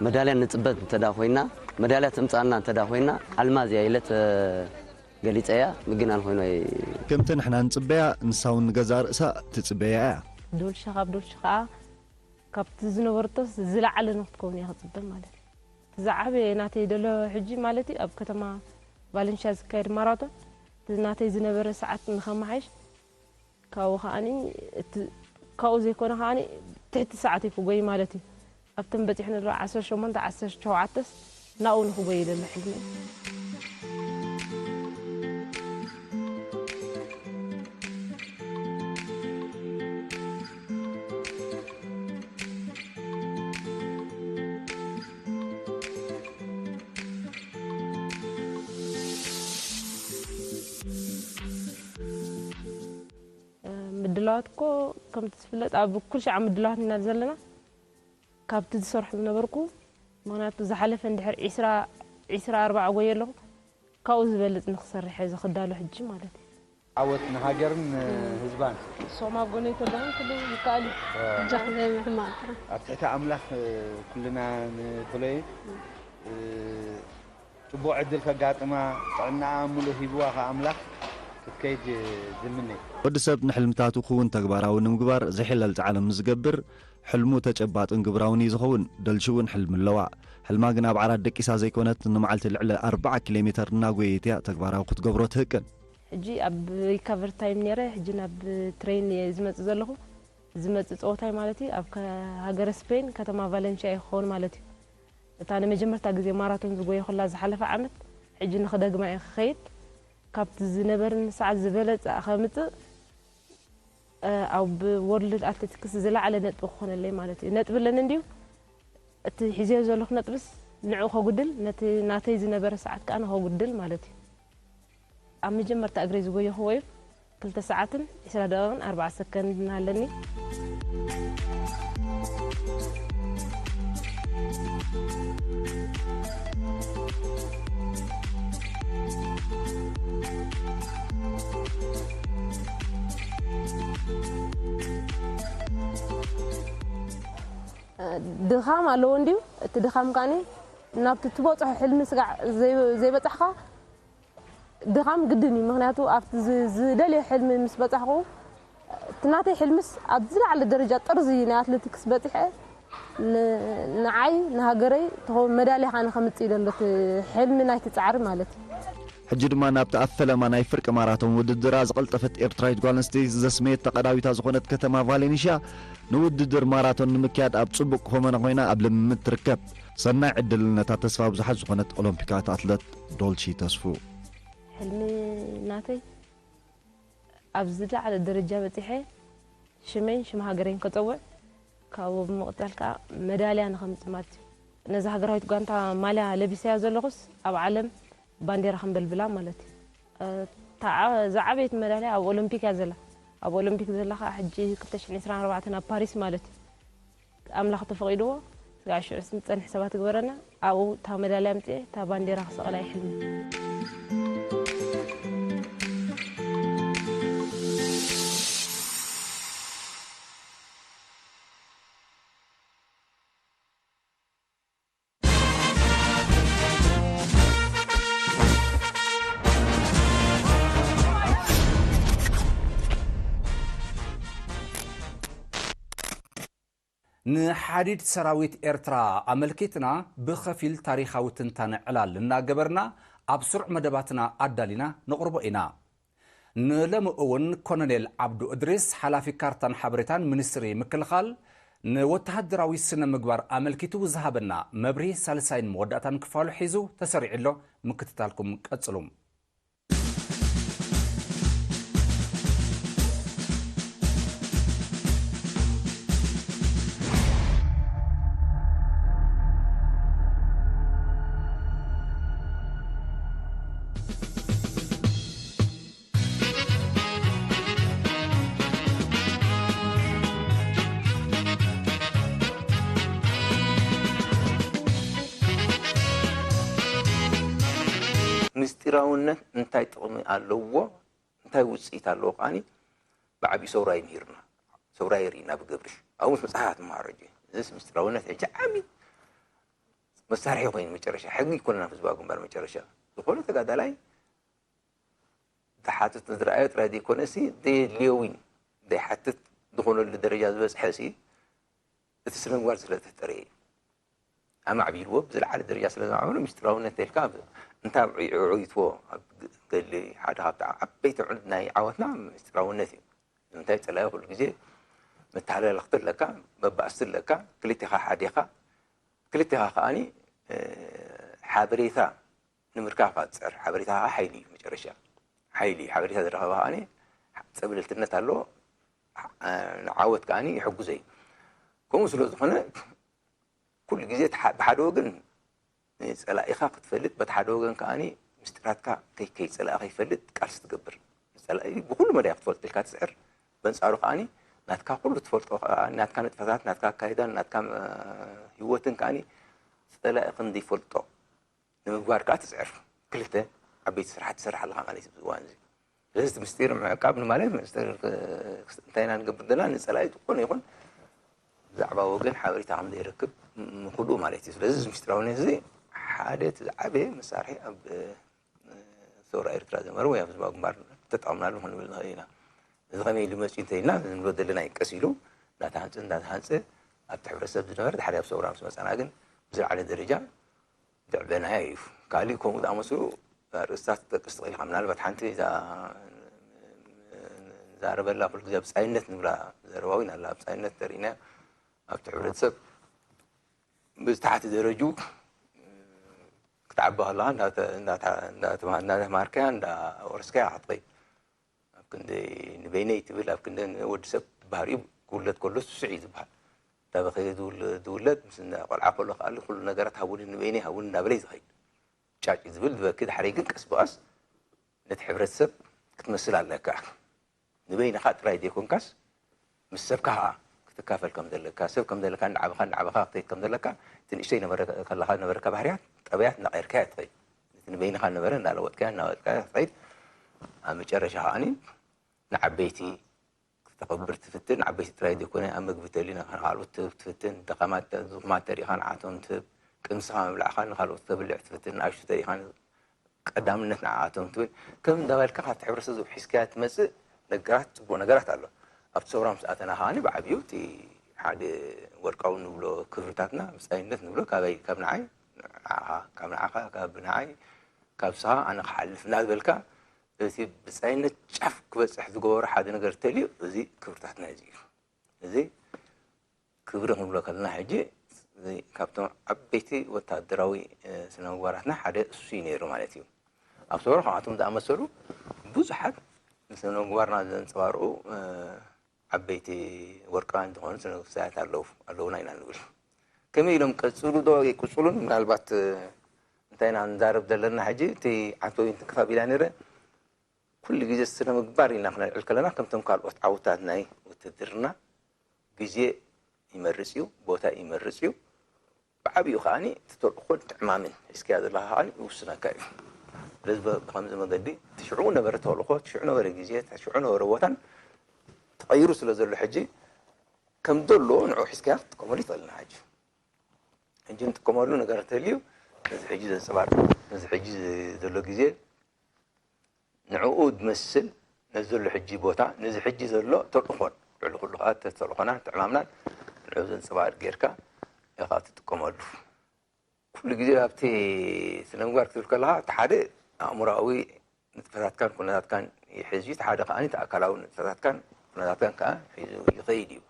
መዳልያ ንፅበት እንተዳ ኮይና መዳልያ ተምፃኣልና እንተዳ ኮይና ኣልማዝ እያ ኢለ ገሊፀ እያ። ምግናን ኮይኑ ኣይ- ከምቲ ንሕና ንጽበያ ንሳ እውን ንገዛእ ርእሳ ትጽበያ እያ። ዶልሻ ካብ ዶልሻ ከዓ ካብቲ ዝነበረቶስ ዝለዓለ ንክትከውን እየ ክፅበ ማለት እዩ። እቲ ዝዓበየ ናተይ ደሎ ሕጂ ማለት እዩ ኣብ ከተማ ቫለንሽያ ዝካየድ ማራቶን እቲ ናተይ ዝነበረ ሰዓት ንከመሓይሽ ካብኡ ከዓኒ እቲ ካብኡ ዘይኮነ ከዓኒ ትሕቲ ሰዓት እዩ ክጎይ ማለት እዩ። ኣብተን በፂሕኒ ዘሎ ዓሰርተ ሸሞንተ ዓሰርተ ሸውዓተስ ናብኡ ንክጎይ ደሎ ሕልመይ። ምድላዋት እኮ ከምቲ ዝፍለጥ ኣብ ኩሉ ሻዕ ምድላዋት ኢና ዘለና። ካብቲ ዝሰርሑ ዝነበርኩ ምክንያቱ ዝሓለፈ እንድሕር ዒስራ ዒስራ ኣርባዓ ጎየ ኣለኹ ካብኡ ዝበልፅ ንክሰርሕ እዚ ክዳሎ ሕጂ ማለት እዩ። ዓወት ንሃገርን ንህዝባን። ሶም ኣብ ጎነይ ተለኹም ኩሉ ይከኣል እዩ። እጃኹም ዘይምሕማቕ ጥራሕ። ኣብ ትሕቲ ኣምላኽ ኩልና ንፍለዩ። ጽቡቕ ዕድል ከጋጥማ ጥዕናኣ ምሉእ ሂብዋ ከኣ ኣምላኽ ክትከይድ ዝምነ። ወዲ ሰብ ንሕልምታቱ ክውን ተግባራዊ ንምግባር ዘይሕለል ጻዕሪ ምስ ዝገብር ሕልሙ ተጨባጥን ግብራውን እዩ ዝኸውን። ደልሺ እውን ሕልሚ ኣለዋ። ሕልማ ግን ኣብ ዓራት ደቂሳ ዘይኮነት ንመዓልቲ ልዕሊ ኣርብዓ ኪሎ ሜተር እናጎየየት እያ ተግባራዊ ክትገብሮ ትህቅን። ሕጂ ኣብ ሪካቨሪ ታይም ነይረ፣ ሕጂ ናብ ትሬን እየ ዝመጽእ ዘለኹ። ዝመጽእ ጸወታይ ማለት እዩ ኣብ ከ- ሃገረ ስፔን ከተማ ቫለንሽያ እዩ ክኸውን ማለት እዩ። እታ ንመጀመርታ ግዜ ማራቶን ዝጎየኹላ ዝሓለፈ ዓመት ሕጂ ንኽደግማ እየ ክኸይድ። ካብቲ ዝነበርኒ ሰዓት ዝበለጸ ከምጽእ ኣብ ወርልድ ኣትሌቲክስ ዝለዓለ ነጥቢ ክኾነለይ ማለት እዩ። ነጥቢ ኣለኒ እንድዩ እቲ ሒዘዮ ዘለኹ ነጥብስ ንዕኡ ከጉድል ነቲ ናተይ ዝነበረ ሰዓት ከኣ ንኸጉድል ማለት እዩ። ኣብ መጀመርታ እግረይ ዝጎየኽዎ እዩ። ክልተ ሰዓትን ዕስራ ደቂቕን ኣርባዓ ሰከንድን ኣለኒ። ድኻም ኣለዎ እንድዩ። እቲ ድኻም ከኣኒ ናብቲ ትበፅሖ ሕልሚ ስጋዕ ዘይ- ዘይበፃሕካ ድኻም ግድን እዩ። ምኽንያቱ ኣብቲ ዝ- ዝደልዮ ሕልሚ ምስ በፃሕኩ እቲ ናተይ ሕልምስ ኣብ ዝለዓለ ደረጃ ጥርዚ ናይ ኣትሌቲክስ በፂሐ ን- ንዓይ ንሃገረይ ተኸው መዳልያ ከዓ ንኸምፅእ ኢለ ኣሎ እቲ ሕልሚ ናይቲ ፃዕሪ ማለት እዩ። ሕጂ ድማ ናብቲ ኣብ ፈለማ ናይ ፍርቂ ማራቶን ውድድራ ዝቐልጠፈት ኤርትራዊት ጓል ኣንስተይቲ ዘስመየት ተቐዳዊታ ዝኾነት ከተማ ቫሌንሽያ ንውድድር ማራቶን ንምክያድ ኣብ ጽቡቕ ቁመና ኮይና ኣብ ልምምድ ትርከብ። ሰናይ ዕድል ነታ ተስፋ ብዙሓት ዝኾነት ኦሎምፒካዊት ኣትለት ዶልቺ ተስፉ። ሕልሚ ናተይ ኣብ ዝለዓለ ደረጃ በጺሐ ሽመይን ሽም ሃገረይን ከጸውዕ ካብኡ ብምቕጻል ከኣ መዳልያ ንኸምጽእ ማለት እዩ። ነዛ ሃገራዊት ጋንታ ማልያ ለቢሰያ ዘለኹስ ኣብ ዓለም ባንዴራ ከንበልብላ ማለት እዩ። እታ ዝዓበየት መዳልያ ኣብ ኦሎምፒክ እያ ዘላ። ኣብ ኦሎምፒክ ዘላ ከኣ ሕጂ ክልተ ሽሕን ዕስራን ኣርባዕተን ኣብ ፓሪስ ማለት እዩ። ኣምላኽ ተፈቒድዎ ስጋዕ ሽዑስ ንጸንሕ ሰባት ግበረና። ኣብኡ እታ መዳልያ ኣምጺኤ እታ ባንዴራ ክሰቕላ እዩ ሕልሚ። ንሓዲድ ሰራዊት ኤርትራ ኣመልኪትና ብኸፊል ታሪኻዊ ትንታነ ዕላል እናገበርና ኣብ ስሩዕ መደባትና ኣዳሊና ነቕርቦ ኢና። ንሎሚ እውን ኮሎኔል ዓብዱ እድሪስ ሓላፊ ካርታን ሓበሬታን ሚኒስትሪ ምክልኻል ንወተሃደራዊ ስነ ምግባር ኣመልኪቱ ዝሃበና መብርሂ ሳልሳይን መወዳእታን ክፋሉ ሒዙ ተሰሪዑ ኣሎ። ምክትታልኩም ቀጽሉ። ምስጢራውነት እንታይ ጥቕሚ ኣለዎ? እንታይ ውፅኢት ኣለዎ? ከዓኒ ብዓብዩ ሰውራ ይምሂርና፣ ሰውራ የርእና ብግብሪ። ኣብኡ ምስ መፅሓፍ ትመሃሮ ሕጂ። እዚስ ምስጢራውነት ሕጂ ዓብዪ መሳርሒ ኮይኑ መጨረሻ ሕጊ ይኮነና ህዝባዊ ግንባር መጨረሻ ዝኾነ ተጋዳላይ ዝሓትት ዝረኣዮ ጥራይ ዘይኮነ ሲ ዘየድልዮ እውን ዘይሓትት ዝኾነሉ ደረጃ ዝበፅሐ ሲ እቲ ስነ ምግባር ስለ ተጠረየ እዩ። ኣማዕቢልዎ ብዝለዓለ ደረጃ ስለ ዘማዕበሎ ምስጢራውነት ተልካ እንታይ ኣዕይትዎ ኣብ ገሊ ሓደ ካብቲ ዓበይቲ ዕንድ ናይ ዓወትና ምስጢራውነት እዩ። ንምንታይ ፀላኢ ኩሉ ግዜ መተሓላለኽቲ ኣለካ፣ መባእስቲ ኣለካ፣ ክልቴኻ ሓዴኻ ክልቴኻ ከዓኒ ሓበሬታ ንምርካብ ካ ትፅዕር። ሓበሬታ ከዓ ሓይሊ እዩ መጨረሻ። ሓይሊ እዩ። ሓበሬታ ዝረኸበ ከዓኒ ፀብለልትነት ኣለዎ። ንዓወት ከዓኒ ይሕጉዘ እዩ። ከምኡ ስለ ዝኾነ ኩሉ ግዜ ብሓደ ወገን ፀላኢኻ ክትፈልጥ በቲ ሓደ ወገን ከዓኒ ምስጢራትካ ከይከይ ፀላኢ ከይፈልጥ ቃልሲ ትገብር። ፀላኢ ብኩሉ መዳይ ክትፈልጥ ኢልካ ትፅዕር። በንፃሩ ከዓኒ ናትካ ኩሉ ትፈልጦ ናትካ ንጥፈታት ናትካ ኣካይዳን ናትካ ህይወትን ከዓኒ ፀላኢ ክንዲ ይፈልጦ ንምግባር ከዓ ትፅዕር። ክልተ ዓበይቲ ስራሓት ትሰርሕ ኣለካ ማለት እዩ እዋን እዚ። ስለዚ እቲ ምስጢር ምዕቃብ ንማለት ምስጢር እንታይ ኢና ንገብር ዘለና ንፀላኢ ዝኾነ ይኹን ብዛዕባ ወገን ሓበሬታ ከም ዘይረክብ ምክልኡ ማለት እዩ። ስለዚ እዚ ምስጢራውነት እዚ ሓደ እቲ ዝዓበየ መሳርሒ ኣብ ሰውራ ኤርትራ ዘመር ወይ ኣብ ህዝባዊ ግንባር ተጠቐምናሉ ክንብል ንኽእል ኢና። እዚ ከመይ ኢሉ መፅኡ እንተኢልና ንብሎ ዘለና እዩ። ቀስ ኢሉ እንዳተሃንፀ እንዳተሃንፀ ኣብቲ ሕብረተሰብ ዝነበረ ድሓር ኣብ ሰውራ ምስ መፃና ግን ብዝለዓለ ደረጃ ዘዕበናዮ እዩ። ካሊእ ከምኡ ዝኣመሰሉ ኣርእስታት ክትጠቅስ ትኽእል ኢኻ። ምናልባት ሓንቲ እዛ ንዛረበላ ኩሉ ግዜ ብጻይነት ንብላ ዘረባ እውን ኣላ። ብጻይነት ተሪእናዮ ኣብቲ ሕብረተሰብ ብዝተሓቲ ደረጁ ክትዓቢ ከለኻ እንዳተማሃርካያ እንዳወረስካያ ክትኸይድ ኣብ ክንዲ ንበይነይ ትብል ኣብ ክንዲ ወዲ ሰብ ባህሪኡ ክውለድ ከሎ ስሱዕ እዩ ዝበሃል። እንዳበኸየ ዝውለድ ምስ ቆልዓ ከሎ ከኣ ኩሉ ነገራት ሃቡኒ ንበይነይ ሃቡኒ እንዳበለ እዩ ዝኸይድ። ጫጭ ዝብል ዝበኪ ድሕሪ ግን ቀስ ብቐስ ነቲ ሕብረተሰብ ክትመስል ኣለካ። ንበይንኻ ጥራይ ዘይኮንካስ ምስ ሰብካ ኸዓ ክትካፈል ከም ዘለካ ሰብ ከም ዘለካ እንዳዓበኻ እንዳዓበኻ ክትከይድ ከም ዘለካ እቲ ንእሽተይ ነበረ ከለኻ ነበረካ ባህርያት ጠባያት እንዳቐየርካዮ ትኸይድ። ነቲ ንበይንኻ ነበረ እንዳለወጥካዮ እንዳወጥካዮ ትኸይድ። ኣብ መጨረሻ ከዓኒ ንዓበይቲ ክተኽብር ትፍትን፣ ዓበይቲ ጥራይ ዘይኮነ ኣብ ምግቢ ተልዩ ንኻልኦት ትህብ ትፍትን፣ ደኻማት ዝኹማት ተሪእኻ ንዓቶም ትህብ፣ ቅንስኻ ምብላዕኻ ንኻልኦት ተብልዕ ትፍትን፣ ንኣሽቱ ተሪእኻ ቀዳምነት ንዓኣቶም ትብል፣ ከም እንዳበልካ ካብቲ ሕብረተሰብ ሒዝካያ ትመጽእ ነገራት ጽቡቕ ነገራት ኣሎ። ኣብቲ ሰውራ ምስ ኣተና ከኣ ብዓብዩ እቲ ሓደ ወርቃዊ ንብሎ ክብርታትና ብጻይነት ንብሎ ካበይ ካብ ንዓይ ንዓኻ ካብ ንዓኻ ካብ ንዓይ ካብ ስኻ ኣነ ክሓልፍ እናበልካ እቲ ብጻይነት ጫፍ ክበጽሕ ዝገበሮ ሓደ ነገር ተልዩ እዚ ክብርታትና እዚ እዩ። እዚ ክብሪ ክንብሎ ከለና ሕጂ ካብቶም ዓበይቲ ወታደራዊ ስነ ምግባራትና ሓደ እሱ እዩ ነይሩ ማለት እዩ። ኣብ ሰውራ ካብኣቶም ዝኣመሰሉ ብዙሓት ስነ ምግባርና ዘንፀባርቑ ዓበይቲ ወርቃውያን ዝኾኑ ስነ ክፍሳያት ኣለዉ ኣለዉና ኢና ንብል። ከመይ ኢሎም ቀፅሉ ዶ ይቅፅሉን ምናልባት እንታይ ኢና ንዛረብ ዘለና ሕጂ እቲ ዓንቶ ይንትንክፋ ቢላ ነይረ ኩሉ ግዜ ስነ ምግባር ኢና ክነልዕል ከለና ከምቶም ካልኦት ዓውታት ናይ ውትድርና ግዜ ይመርፅ እዩ፣ ቦታ ይመርፅ እዩ። ብዓብኡ ከዓኒ እቲ ተልእኾን ትዕማምን ሒዝካያ ዘለኻ ከዓኒ ይውስነካ እዩ። ስለዚ ብከምዚ መገዲ እቲ ሽዑ ነበረ ተልእኾ፣ እቲ ሽዑ ነበረ ግዜ፣ እቲ ሽዑ ነበረ ቦታን ተቐይሩ ስለ ዘሎ ሕጂ ከም ዘሎ ንዑ ሒዝካያ ክትጥቀመሉ ይትኽእል ኢና ሕጂ። ሕጂ ንጥቀመሉ ነገር እንተልዩ ነዚ ሕጂ ዘንፀባርቕ ነዚ ሕጂ ዘሎ ግዜ ንዕኡ ዝመስል ነዚ ዘሎ ሕጂ ቦታ ነዚ ሕጂ ዘሎ ተልእኾን ልዕሊ ኩሉ ከዓ ተልእኾናን ተዕማምናን ንዑ ዘንጸባርቕ ጌርካ ኢኻ ትጥቀመሉ። ኩሉ ግዜ ኣብቲ ስነ ምግባር ክትብል ከለኻ፣ እቲ ሓደ ኣእምሮኣዊ ንጥፈታትካን ኩነታትካን ይሕዝ እዩ፣ እቲ ሓደ ከኣ እቲ ኣካላዊ ንጥፈታትካን ኩነታትካን ከኣ ሒዙ ይኸይድ እዩ።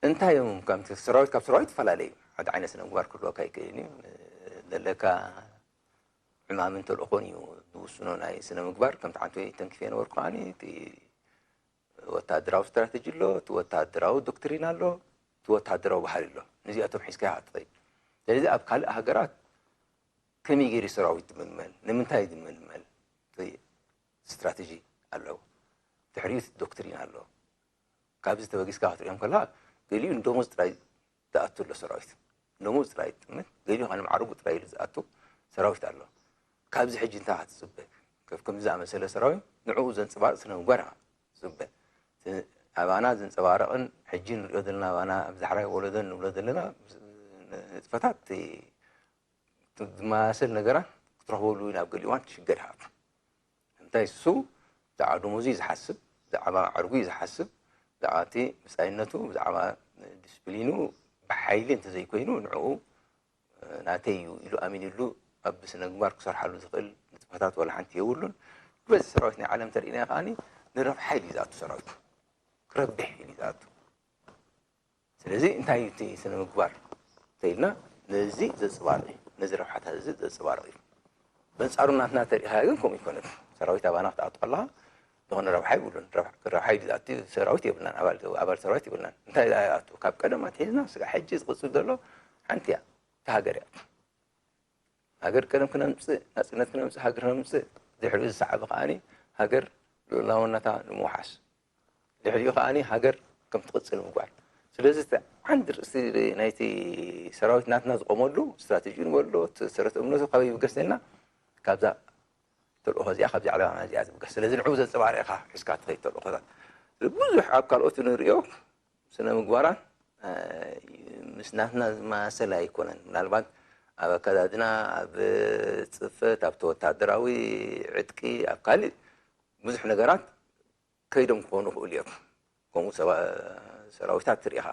እንታይ እዮም? ከምቲ ሰራዊት ካብ ሰራዊት ይፈላለ እዩ። ሓደ ዓይነት ስነ ምግባር ክህልወካ ይክእል እዩ። ዘለካ ዕማምን ተልእኾን እዩ ዝውስኖ ናይ ስነ ምግባር። ከምቲ ሓንቲ ተንኪፈ የነበርኩ ከኣ እቲ ወታደራዊ ስትራተጂ ኣሎ፣ እቲ ወታደራዊ ዶክትሪን ኣሎ፣ እቲ ወታደራዊ ባህሪ ኣሎ። ነዚኣቶም ሒዝካ ኢኻ ትኸይድ። ስለዚ ኣብ ካልእ ሃገራት ከመይ ገይሩ ሰራዊት ዝምልመል፣ ንምንታይ ዝምልመል፣ እቲ ስትራተጂ ኣለዎ። ድሕሪኡ እቲ ዶክትሪን ኣለዎ። ካብዚ ተበጊስካ ክትሪኦም ከለኻ፣ ገሊኡ ንደሞዝ ጥራይ ዝኣቱ ኣሎ ሰራዊት። ንደሞዝ ጥራይ ይጥምት፣ ገሊኡ ኸኣ ንማዕረጉ ጥራይ ኢሉ ዝኣቱ ሰራዊት ኣሎ። ካብዚ ሕጂ እንታይ ኢኻ ትጽበ? ከፍ ከምዚ ዝኣመሰለ ሰራዊት ንዕኡ ዘንጸባርቕ ስነ ምግባር ኢኻ ትጽበ። እቲ ኣባና ዘንጸባርቕን ሕጂ ንሪኦ ዘለና ኣባና ኣብዚ ዳሕራይ ወለዶ ንብሎ ዘለና ንጥፈታት እቲ ዝመሳሰል ነገራት ክትረኽበሉ ናብ ገሊኡ እዋን ትሽገር ኢኻ። እንታይ እሱ ብዛዕባ ደሞዙ እዩ ዝሓስብ፣ ብዛዕባ ማዕርጉ እዩ ዝሓስብ፣ ብዛዕባ እቲ ብጻይነቱ፣ ብዛዕባ ዲስፕሊኑ ብሓይሊ እንተዘይኮይኑ ንዕኡ ናተይ እዩ ኢሉ ኣሚንሉ ኣብ ስነ ምግባር ክሰርሓሉ ዝኽእል ንጥፈታት ዋላ ሓንቲ የብሉን። በዚ ሰራዊት ናይ ዓለም ተሪእናዮ ከኣ ንረብሓ ኢሉ እዩ ዝኣቱ ሰራዊት። ክረብሕ ኢሉ እዩ ዝኣቱ። ስለዚ እንታይ እዩ እቲ ስነ ምግባር እንተኢልና ነዚ ዘንጸባርቕ እዩ። ነዚ ረብሓታት እዚ ዘንጸባርቕ እዩ። በንጻሩ ናትና ተሪኢኻዮ ግን ከምኡ ኣይኮነን። ሰራዊት ኣባና ክትኣቱ ከለኻ ዝኾነ ረብሓ የብሉን። ረብሓ ረብሓ ኢሉ ዝኣቱ ሰራዊት የብልናን። ኣባል ኣባል ሰራዊት የብልናን። እንታይ ደኣ ይኣቱ? ካብ ቀደም ኣትሒዝና ስጋዕ ሕጂ ዝቕጽል ዘሎ ሓንቲ እያ። እታ ሃገር እያ። ሃገር ቀደም ክነምጽእ፣ ናጽነት ክነምጽእ፣ ሃገር ክነምጽእ፣ ድሕሪኡ ዝሰዓበ ከኣ ሃገር ልኡላውነታ ንምውሓስ፣ ድሕሪኡ ከኣ ሃገር ከም ትቕጽል ምግባር። ስለዚ እቲ ዓንዲ ርእሲ ናይቲ ሰራዊት ናትና ዝቆመሉ ስትራተጂ ንበሎ፣ እቲ ሰረት እምነቱ ካበይ ይብገስ ኢልና፣ ካብዛ ተልእኾ እዚኣ፣ ካብዚ ዕላማ እዚኣ ዝብገስ። ስለዚ ንዕኡ ዘንጸባርቕ ኢኻ ሒዝካ ትኸይድ ተልእኾታት። ብዙሕ ኣብ ካልኦት ንርእዮ ስነ ምግባራት፣ እ፣ ምስ ናትና ዝመሳሰል ኣይኮነን። ምናልባት ኣብ ኣከዳድና፣ ኣብ ጽፈት፣ ኣብቲ ወታደራዊ ዕጥቂ፣ ኣብ ካልእ ብዙሕ ነገራት ከይዶም ክኾኑ ይኽእሉ እዮም። ከምኡ ሰባ-፣ ሰራዊታት ትርኢ ኢኻ።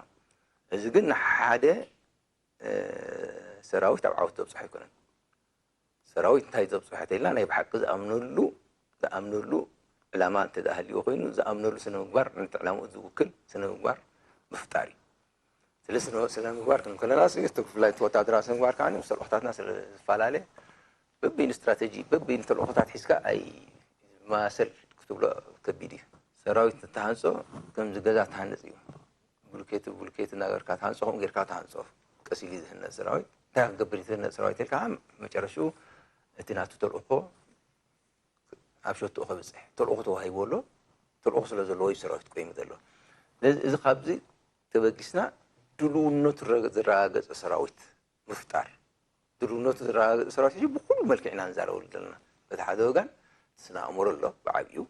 እዚ ግን ንሓደ፣ እ፣ ሰራዊት ኣብ ዓወት ዘብጽሖ ኣይኮነን። ሰራዊት እንታይ ዘብጽሖ ተኢልና ናይ ብሓቂ ዝኣምነሉ፣ ዝኣምነሉ ዕላማ እንተ ደኣ ሃልይዎ ኮይኑ፣ ዝኣምነሉ ስነ ምግባር፣ ነቲ ዕላምኡ ዝውክል ስነ ምግባር ምፍጣር እዩ። ስለ ስነ፣ ስነ ምግባር ክንብል ከለና፣ ስ-፣ እቲ ብፍላይ እቲ ወታደራዊ ስነ ምግባር ከኣ ምስ ተልእኾታትና ስለ ዝፈላለ፣ በበይኑ ስትራተጂ፣ በበይኑ ተልእኾታት ሒዝካ ኣይመሳሰል ክትብሎ ከቢድ እዩ። ሰራዊት እትሃንጾ ከምዚ ገዛ ትሃንጽ እዩ። ብሉኬት ብሉኬት እናገርካ ትሃንጾ፣ ከምኡ ጌርካ ትሃንጾ። ቀስ ኢሉ ዝህነጽ ሰራዊት፣ እንታይ ክገብር እዩ ዝህነጽ ሰራዊት ኢልካ፣ መጨረሽኡ እቲ ናቱ ተልእኾ ኣብ ሸትኡ ከብጽሕ፣ ተልእኾ ተዋሂብዎ ኣሎ። ተልእኾ ስለ ዘለዎ እዩ ሰራዊት ቆይሙ ዘሎ። ስለዚ እዚ ካብዚ ተበጊስና ድልውነቱ ዝረ-፣ ዝረጋገጸ ሰራዊት ምፍጣር። ድልውነቱ ዝረጋገጸ ሰራዊት ሕጂ ብኹሉ መልክዕ ኢና ንዛረበሉ ዘለና። በቲ ሓደ ወገን እቲ ስነ ኣእምሮ ኣሎ ብዓቢኡ፣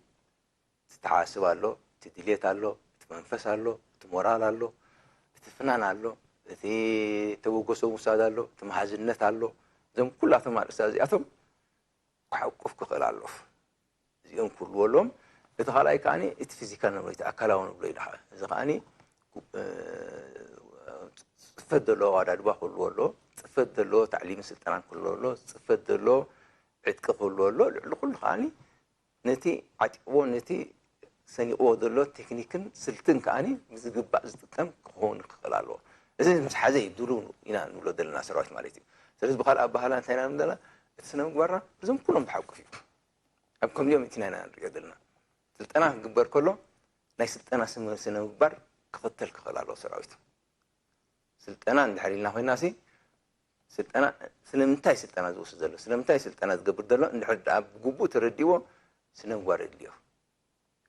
እቲ ተሓሳስባ ኣሎ፣ እቲ ድሌት ኣሎ፣ እቲ መንፈስ ኣሎ፣ እቲ ሞራል ኣሎ፣ እቲ ፍናን ኣሎ፣ እቲ ተበገሶ ምውሳድ ኣሎ፣ እቲ መሃዝነት ኣሎ። እዞም ኩላቶም ኣርእስታት እዚኣቶም ክሓቁፍ ክኽእል ኣለዎ። እዚኦም ክህልዎ ኣለዎም። እቲ ካልኣይ ከኣ እቲ ፊዚካል ንብሎ፣ እቲ ኣካላዊ ንብሎ ኢሉ ከኣ፣ እዚ ከኣ፣ እ፣ ጽፈት ዘለዎ ኣዋዳድባ ክህልዎ ኣለዎ። ጽፈት ዘለዎ ታዕሊምን ስልጠናን ክህልዎ ኣለዎ። ጽፈት ዘለዎ ዕጥቂ ክህልዎ ኣለዎ። ልዕሊ ኩሉ ከኣ ነቲ ዓጢቕዎ፣ ነቲ ሰኒቕዎ ዘሎ ቴክኒክን ስልትን ከኣ ብዝግባእ ዝጥቀም ክኸውን ክኽእል ኣለዎ። እዚ ምስ ሓዘ እዩ ድሉው ኢና ንብሎ ዘለና ሰራዊት ማለት እዩ። ስለዚ ብኻልእ ኣበሃህላ እንታይ ኢና ንብል ዘለና? እቲ ስነ ምግባርና እዞም ኩሎም ዝሓቁፍ እዩ። ኣብ ከምዚኦም ኢና ንሪኦ ዘለና። ስልጠና ክግበር ከሎ ናይ ስልጠና ስነ፣ ስነ ምግባር ክኽተል ክኽእል ኣለዎ ሰራዊት። ስልጠና እንድሕር ኢልና ኮይና ሲ፣ ስልጠና፣ ስለምንታይ ስልጠና ዝወስድ ዘሎ፣ ስለምንታይ ስልጠና ዝገብር ዘሎ እንድሕር ደኣ ብግቡእ ተረዲእዎ፣ ስነ ምግባር የድልዮ።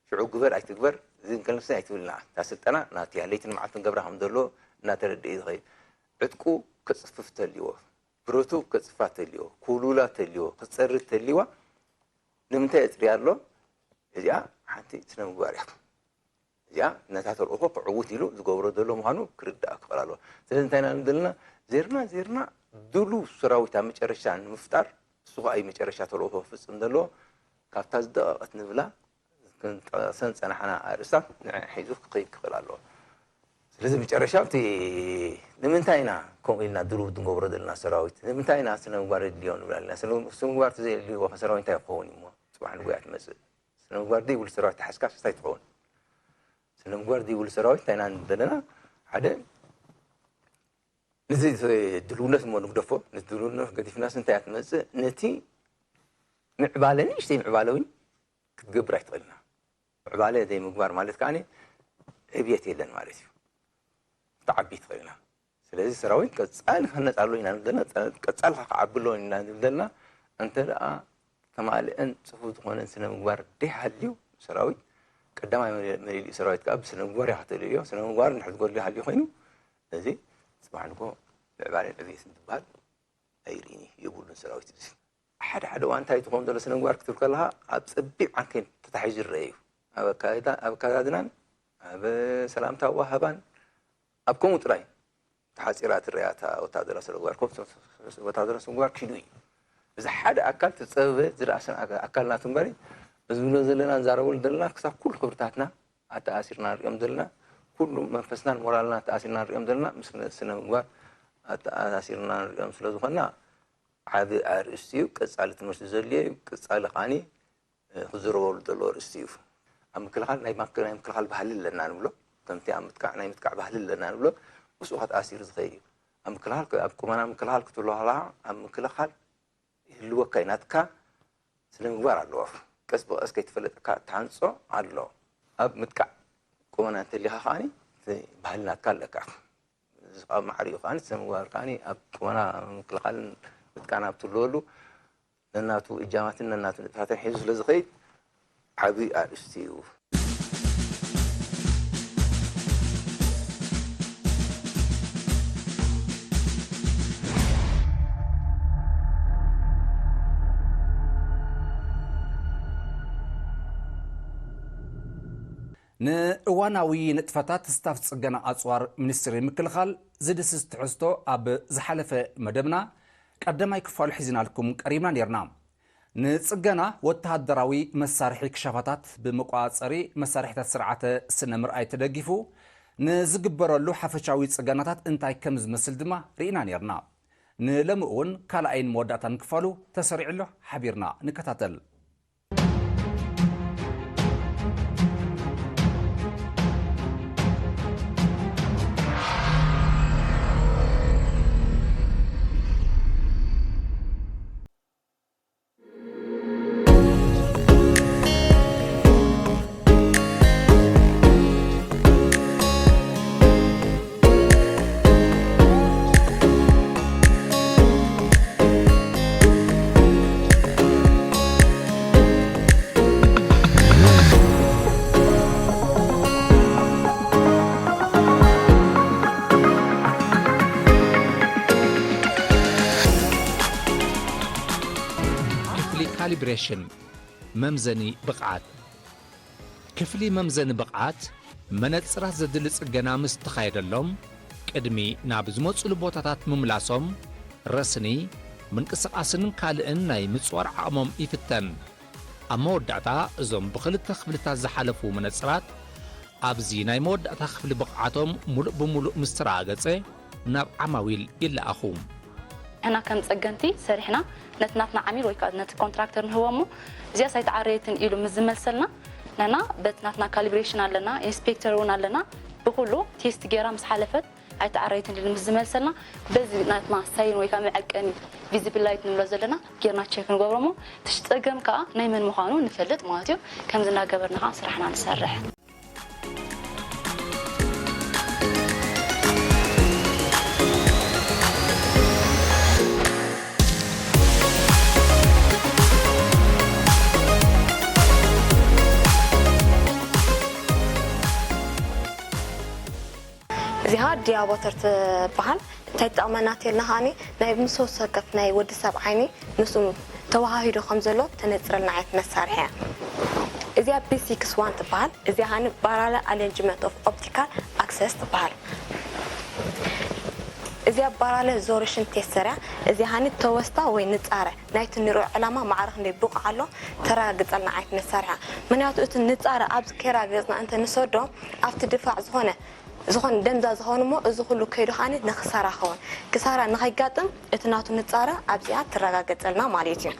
ሽዑ ግበር ኣይትግበር፣ እዚ እንከልሲ ኣይትብልና። እታ ስልጠና ናትያ ለይትን መዓልትን ገብራ ከም ዘሎ እናተረድእ እዩ ዝኸይድ። ዕጥቁ ከጽፍፍ ተልይዎ፣ ብረቱ ከጽፋ ተልይዎ፣ ክውልውላ ተልይዎ፣ ክጸሪ ተልይዋ፣ ንምንታይ የጽርያ ኣሎ? እዚኣ ሓንቲ ስነ ምግባር እያ። እዚኣ ነታ ተልእኾ ክዕውት ኢሉ ዝገብሮ ዘሎ ምዃኑ ክርዳእ ክኽእል ኣለዎ። ስለዚ እንታይ ኢና ንብል ዘለና? ዜርና፣ ዜርና ድሉው ሰራዊት ኣብ መጨረሻ ንምፍጣር፣ እሱ ኸኣ እዩ መጨረሻ ተልእኾ ክፍጽም ዘለዎ። ካብታ ዝደቐቐት ንብላ ክንጠቕሰን ዝጸናሕና ኣርእስታት ንዐ ሒዙ ክኸይድ ክኽእል ኣለዎ። ስለዚ መጨረሻ እቲ ንምንታይ ኢና ከምኡ ኢልና ድሩብ ንገብሮ ዘለና ሰራዊት? ንምንታይ ኢና ስነ ምግባር የድልዮ ንብል ኣለና? ስነ ስነ ምግባር ተዘየድልይዎ ከ ሰራዊት እንታይ ክኸውን እዩ እሞ? ጽባሕ ንጎያ ትመጽእ። ስነ ምግባር ዘይብሉ ሰራዊት ተሓዝካስ እንታይ ትኸውን? ስነ ምግባር ዘይብሉ ሰራዊት እንታይ ኢና ንብል ዘለና? ሓደ ነዚ ድልውነት እሞ ንግደፎ፣ ነቲ ድልውነት ገዲፍናስ እንታይ እያ ትመጽእ? ነቲ ምዕባለ ንእሽተይ ምዕባለ እውን ክትገብር ኣይትኽእልና። ምዕባለ ዘይምግባር ማለት ከኣ ዕብየት የለን ማለት እዩ። ክትዓቢ ትኽእል ኢና። ስለዚ ሰራዊት ቀጻሊ ክህነጽ ኣሎ ኢና ንብል ዘለና፣ ቀጻሊ ክዓቢ ኣሎ ኢና ንብል ዘለና። እንተ ደኣ ተማልአን ጽፉፍ ዝኾነን ስነ ምግባር ደይሃልዩ ሰራዊት ቀዳማይ መለ- መለሊኡ ሰራዊት ከኣ ብስነ ምግባር እያ ከተልዮ። ስነ ምግባር እንድሕር ዝጎድሎ ይሃልዩ ኮይኑ እዚ ጽባሕ ንግሆ ምዕባለ ዕብየት እንትበሃል ኣይርእን እዩ የብሉን ሰራዊት እዚ። ሓደ ሓደ እዋን እንታይ ትኾን ዘሎ ስነ ምግባር ክትብል ከለኻ ኣብ ጸቢብ ዓንኬል ተታሒዙ ይረአ እዩ። ኣብ ኣካይዳ- ኣብ ኣካዳድናን ኣብ ሰላምታ ዋሃባን ኣብ ከምኡ ጥራይ ተሓጺራ ትረኣ እታ ወታደራዊ ስነ ምግባር። ከምቲ ወታደራዊ ስነ ምግባር ኪዱ እዩ። እዚ ሓደ ኣካል ተጸበበ ዝረኣሰን ኣካ- ኣካል ናቱ እምበሪ እዚ ንብሎ ዘለና ንዛረበሉ ዘለና ክሳብ ኩሉ ክብርታትና ኣተኣሲርና ንሪኦም ዘለና ኩሉ መንፈስናን ሞራልና ኣተኣሲርና ንሪኦም ዘለና ምስ ስነ ምግባር ኣተኣሲርና ንሪኦም ስለ ዝኾንና ዓቢ ኣርእስቲ እዩ። ቀጻሊ ትምህርቲ ዘድልዮ እዩ። ቀጻሊ ከኣኒ ክዝረበሉ ዘለዎ ኣርእስቲ እዩ። ኣብ ምክልኻል ናይ ማክ- ናይ ምክልኻል ባህሊ ኣለና ንብሎ። ከምቲ ኣብ ምጥቃዕ ናይ ምጥቃዕ ባህሊ ኣለና ንብሎ ምስኡ ከኣ ተኣሲሩ ዝኸይድ እዩ። ኣብ ምክልኻል ኣብ ቁመና ምክልኻል ክትብሎ ከለኻ ኣብ ምክልኻል ይህልወካ እዩ። ናትካ ስነ ምግባር ኣለዎ። ቀስ ብቐስ ከይተፈለጠካ እትሃንጾ ኣሎ። ኣብ ምጥቃዕ ቁመና እንተሊኻ ከኣኒ እቲ ባህሊ ናትካ ኣለካ። እዚ ከኣ ማዕሪኡ ከኣኒ ስነ ምግባር ከኣኒ ኣብ ቁመና ምክልኻልን ምጥቃዕን ኣብ ትህልወሉ ነናቱ እጃማትን ነናቱ ንጥፈታትን ሒዙ ስለ ዝኸይድ ዓቢ ኣርእስቲ እዩ። ንእዋናዊ ንጥፈታት ስታፍ ጽገና ኣጽዋር ሚኒስትሪ ምክልኻል ዝድስስ ትሕዝቶ ኣብ ዝሓለፈ መደብና ቀዳማይ ክፋሉ ሒዝናልኩም ቀሪብና ነይርና። ንጽገና ወተሃደራዊ መሳርሒ ክሻፋታት ብመቋጸሪ መሳርሒታት ስርዓተ ስነ ምርኣይ ተደጊፉ ንዝግበረሉ ሓፈሻዊ ጽገናታት እንታይ ከም ዝመስል ድማ ርኢና ነይርና። ንሎሚ እውን ካልኣይን መወዳእታን ክፋሉ ተሰሪዑ ኣሎ፣ ሓቢርና ንከታተል። ክፍሊ ካሊብሬሽን፣ መምዘኒ ብቕዓት። ክፍሊ መምዘኒ ብቕዓት፣ መነጽራት ዘድሊ ጽገና ምስ ተኻየደሎም፣ ቅድሚ ናብ ዝመጹሉ ቦታታት ምምላሶም፣ ረስኒ፣ ምንቅስቓስን ካልእን ናይ ምጽዋር ዓቕሞም ይፍተን። ኣብ መወዳእታ፣ እዞም ብኽልተ ክፍልታት ዝሓለፉ መነጽራት፣ ኣብዚ ናይ መወዳእታ ክፍሊ ብቕዓቶም ሙሉእ ብሙሉእ ምስ ተረጋገጸ፣ ናብ ዓማዊል ይለኣኹ። ንሕና ከም ጸገንቲ ሰሪሕና ነቲ ናትና ዓሚል ወይ ከዓ ነቲ ኮንትራክተር ንህቦ እሞ፣ እዚኣስ ኣይተዓረየትን ኢሉ ምስ ዝመልሰልና፣ ንሕና በቲ ናትና ካሊብሬሽን ኣለና፣ ኢንስፔክተር እውን ኣለና፣ ብኩሉ ቴስት ጌራ ምስ ሓለፈት ኣይተዓረየትን ኢሉ ምስ ዝመልሰልና፣ በዚ ናትና ሳይን ወይ ከዓ መዐቀኒ ቪዚብል ላይት ንብሎ ዘለና ጌርና ቸክ ንገብሮ እሞ፣ እቲ ጸገም ከዓ ናይ መን ምዃኑ ንፈልጥ ማለት እዩ። ከምዚ እናገበርና ከዓ ስራሕና ንሰርሕ። እዚኣ ዲያቦተር ትበሃል። እንታይ ትጠቕመና ተልና ከኣኒ፣ ናይ ምስ ወሰከፍ ናይ ወዲ ሰብ ዓይኒ ምስኡ ተወሃሂዱ ከም ዘሎ ተነጽረልና ዓይነት መሳርሒ እያ። እዚኣ ቢ ሲክስ ዋን ትበሃል። እዚኣ ከኣኒ ባራለ ኣሌንጅመንት ኦፍ ኦፕቲካል ኣክሰስ ትበሃል። እዚኣ ባራለ ዞሬሽን ቴስተር እያ። እዚኣ ከኣኒ ተወስታ ወይ ንጻረ ናይቲ ንሪኦ ዕላማ ማዕረ ክንደይ ብቑዕ ኣሎ ተረጋግጸልና ዓይነት መሳርሒ እያ። ምኽንያቱ እቲ ንጻረ ኣብዚ ከይረጋገጽና እንተ ንሰዶ ኣብቲ ድፋዕ ዝኾነ ዝኾነ ደምዛ ዝኸውን እሞ እዚ ኩሉ ከይዱ ከዓኒ ንክሳራ ኸውን። ክሳራ ንኸይጋጥም እቲ ናቱ ንጻረ ኣብዚኣ ትረጋገጸልና ማለት እዩ።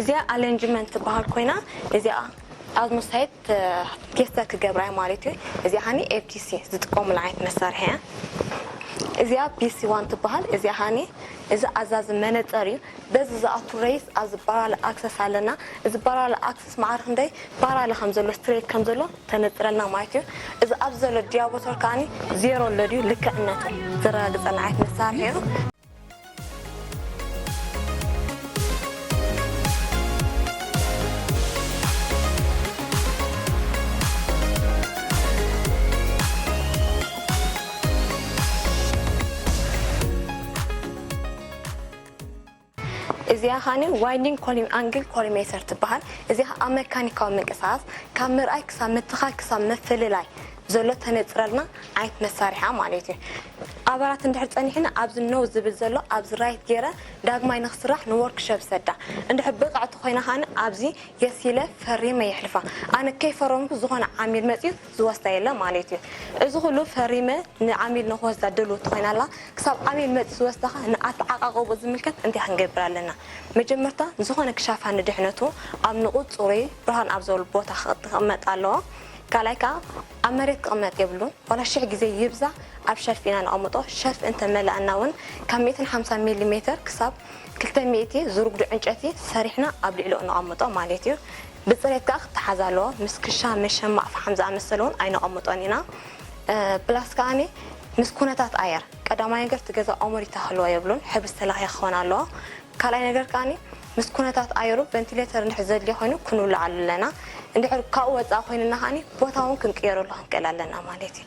እዚኣ ኣሌንጅመንት ትበሃል ኮይና እዚኣ ኣዝሙሳይት ቴስተር ክገብራ እያ ማለት እዩ። እዚኣ ከዓኒ ኤፍቲሲ ዝጥቀሙሉ ዓይነት መሳርሒ እያ። እዚኣ ፒሲ ዋን ትበሃል። እዚኣ ከዓኒ እዚ ኣዛዚ መነጸር እዩ። በዚ ዝኣቱ ሬይስ ኣብዚ ባራል ኣክሰስ ኣለና። እዚ ባራል ኣክሰስ ማዕረ ክንደይ ባራል ከም ዘሎ ስትሬት ከም ዘሎ ተነጽረልና ማለት እዩ። እዚ ኣብዚ ዘሎ ዲያቦተር ከዓኒ ዜሮ ኣሎ ድዩ ልክዕነቱ ዘረጋግጸልና ዓይነት መሳርሒ እዩ። እዚኣ ኻኒ ዋይንዲንግ ኮሊም ኣንግል ኮሊሜተር ትበሃል። እዚኣ ኣብ መካኒካዊ ምንቅስቃስ ካብ ምርኣይ ክሳብ ምትኻል ክሳብ ምፍልላይ ዘሎ ተነጽረልና ዓይነት መሳርሒ ማለት እዩ። ኣባላት እንድሕር ጸኒሕና ኣብዚ ኖው ዝብል ዘሎ ኣብዚ ራይት ገይረ ዳግማይ ንክስራሕ ንወርክሾፕ ሰዳ። እንድሕር ብቕዕቲ ኮይና ኻኒ ኣብዚ የሲለ ፈሪመ የሕልፋ። ኣነ ከይፈረምኩ ዝኾነ ዓሚል መጺኡ ዝወስዳ የለ ማለት እዩ። እዚ ኩሉ ፈሪመ ንዓሚል ንክወስዳ ድልው ትኾይና ኣላ። ክሳብ ዓሚል መጺኡ ዝወስዳ ኸ ንኣተዓቃቕቦ ዝምልከት እንታይ ክንገብር ኣለና? መጀመርታ ዝኾነ ክሻፋ ንድሕነቱ ኣብ ንቑጽ ጽሩይ ብርሃን ኣብ ዘብሉ ቦታ ክቕመጥ ኣለዎ። ካልኣይ ከኣ ኣብ መሬት ክቕመጥ የብሉን። ዋላ ሽሕ ግዜ ይብዛሕ ኣብ ሸልፍ ኢና ነቐምጦ። ሸልፍ እንተመላእና እውን ካብ ሚእትን ሓምሳን ሚሊ ሜተር ክሳብ ክልተ ሚእቲ ዝርጉዱ ዕንጨቲ ሰሪሕና ኣብ ልዕሊኡ ነቐምጦ ማለት እዩ። ብፅሬት ከዓ ክተሓዝ ኣለዎ። ምስ ክሻ፣ መሸማዕ፣ ፈሓም ዝኣመሰሉ እውን ኣይነቐምጦን ኢና። እ፣ ፕላስ ከዓኒ ምስ ኩነታት ኣየር፣ ቀዳማይ ነገር እቲ ገዛ ኦሞሪታ ክህልዎ የብሉን፣ ሕብሪ ዝተለኽየ ክኸውን ኣለዎ። ካልኣይ ነገር ከዓኒ ምስ ኩነታት ኣየሩ ቨንቲሌተር እንድሕር ዘድልዮ ኮይኑ ክንውልዓሉ ኣለና። እንድሕር ካብኡ ወፃኢ ኮይኑና ከዓኒ ቦታ እውን ክንቅየረሉ ክንክእል ኣለና ማለት እዩ።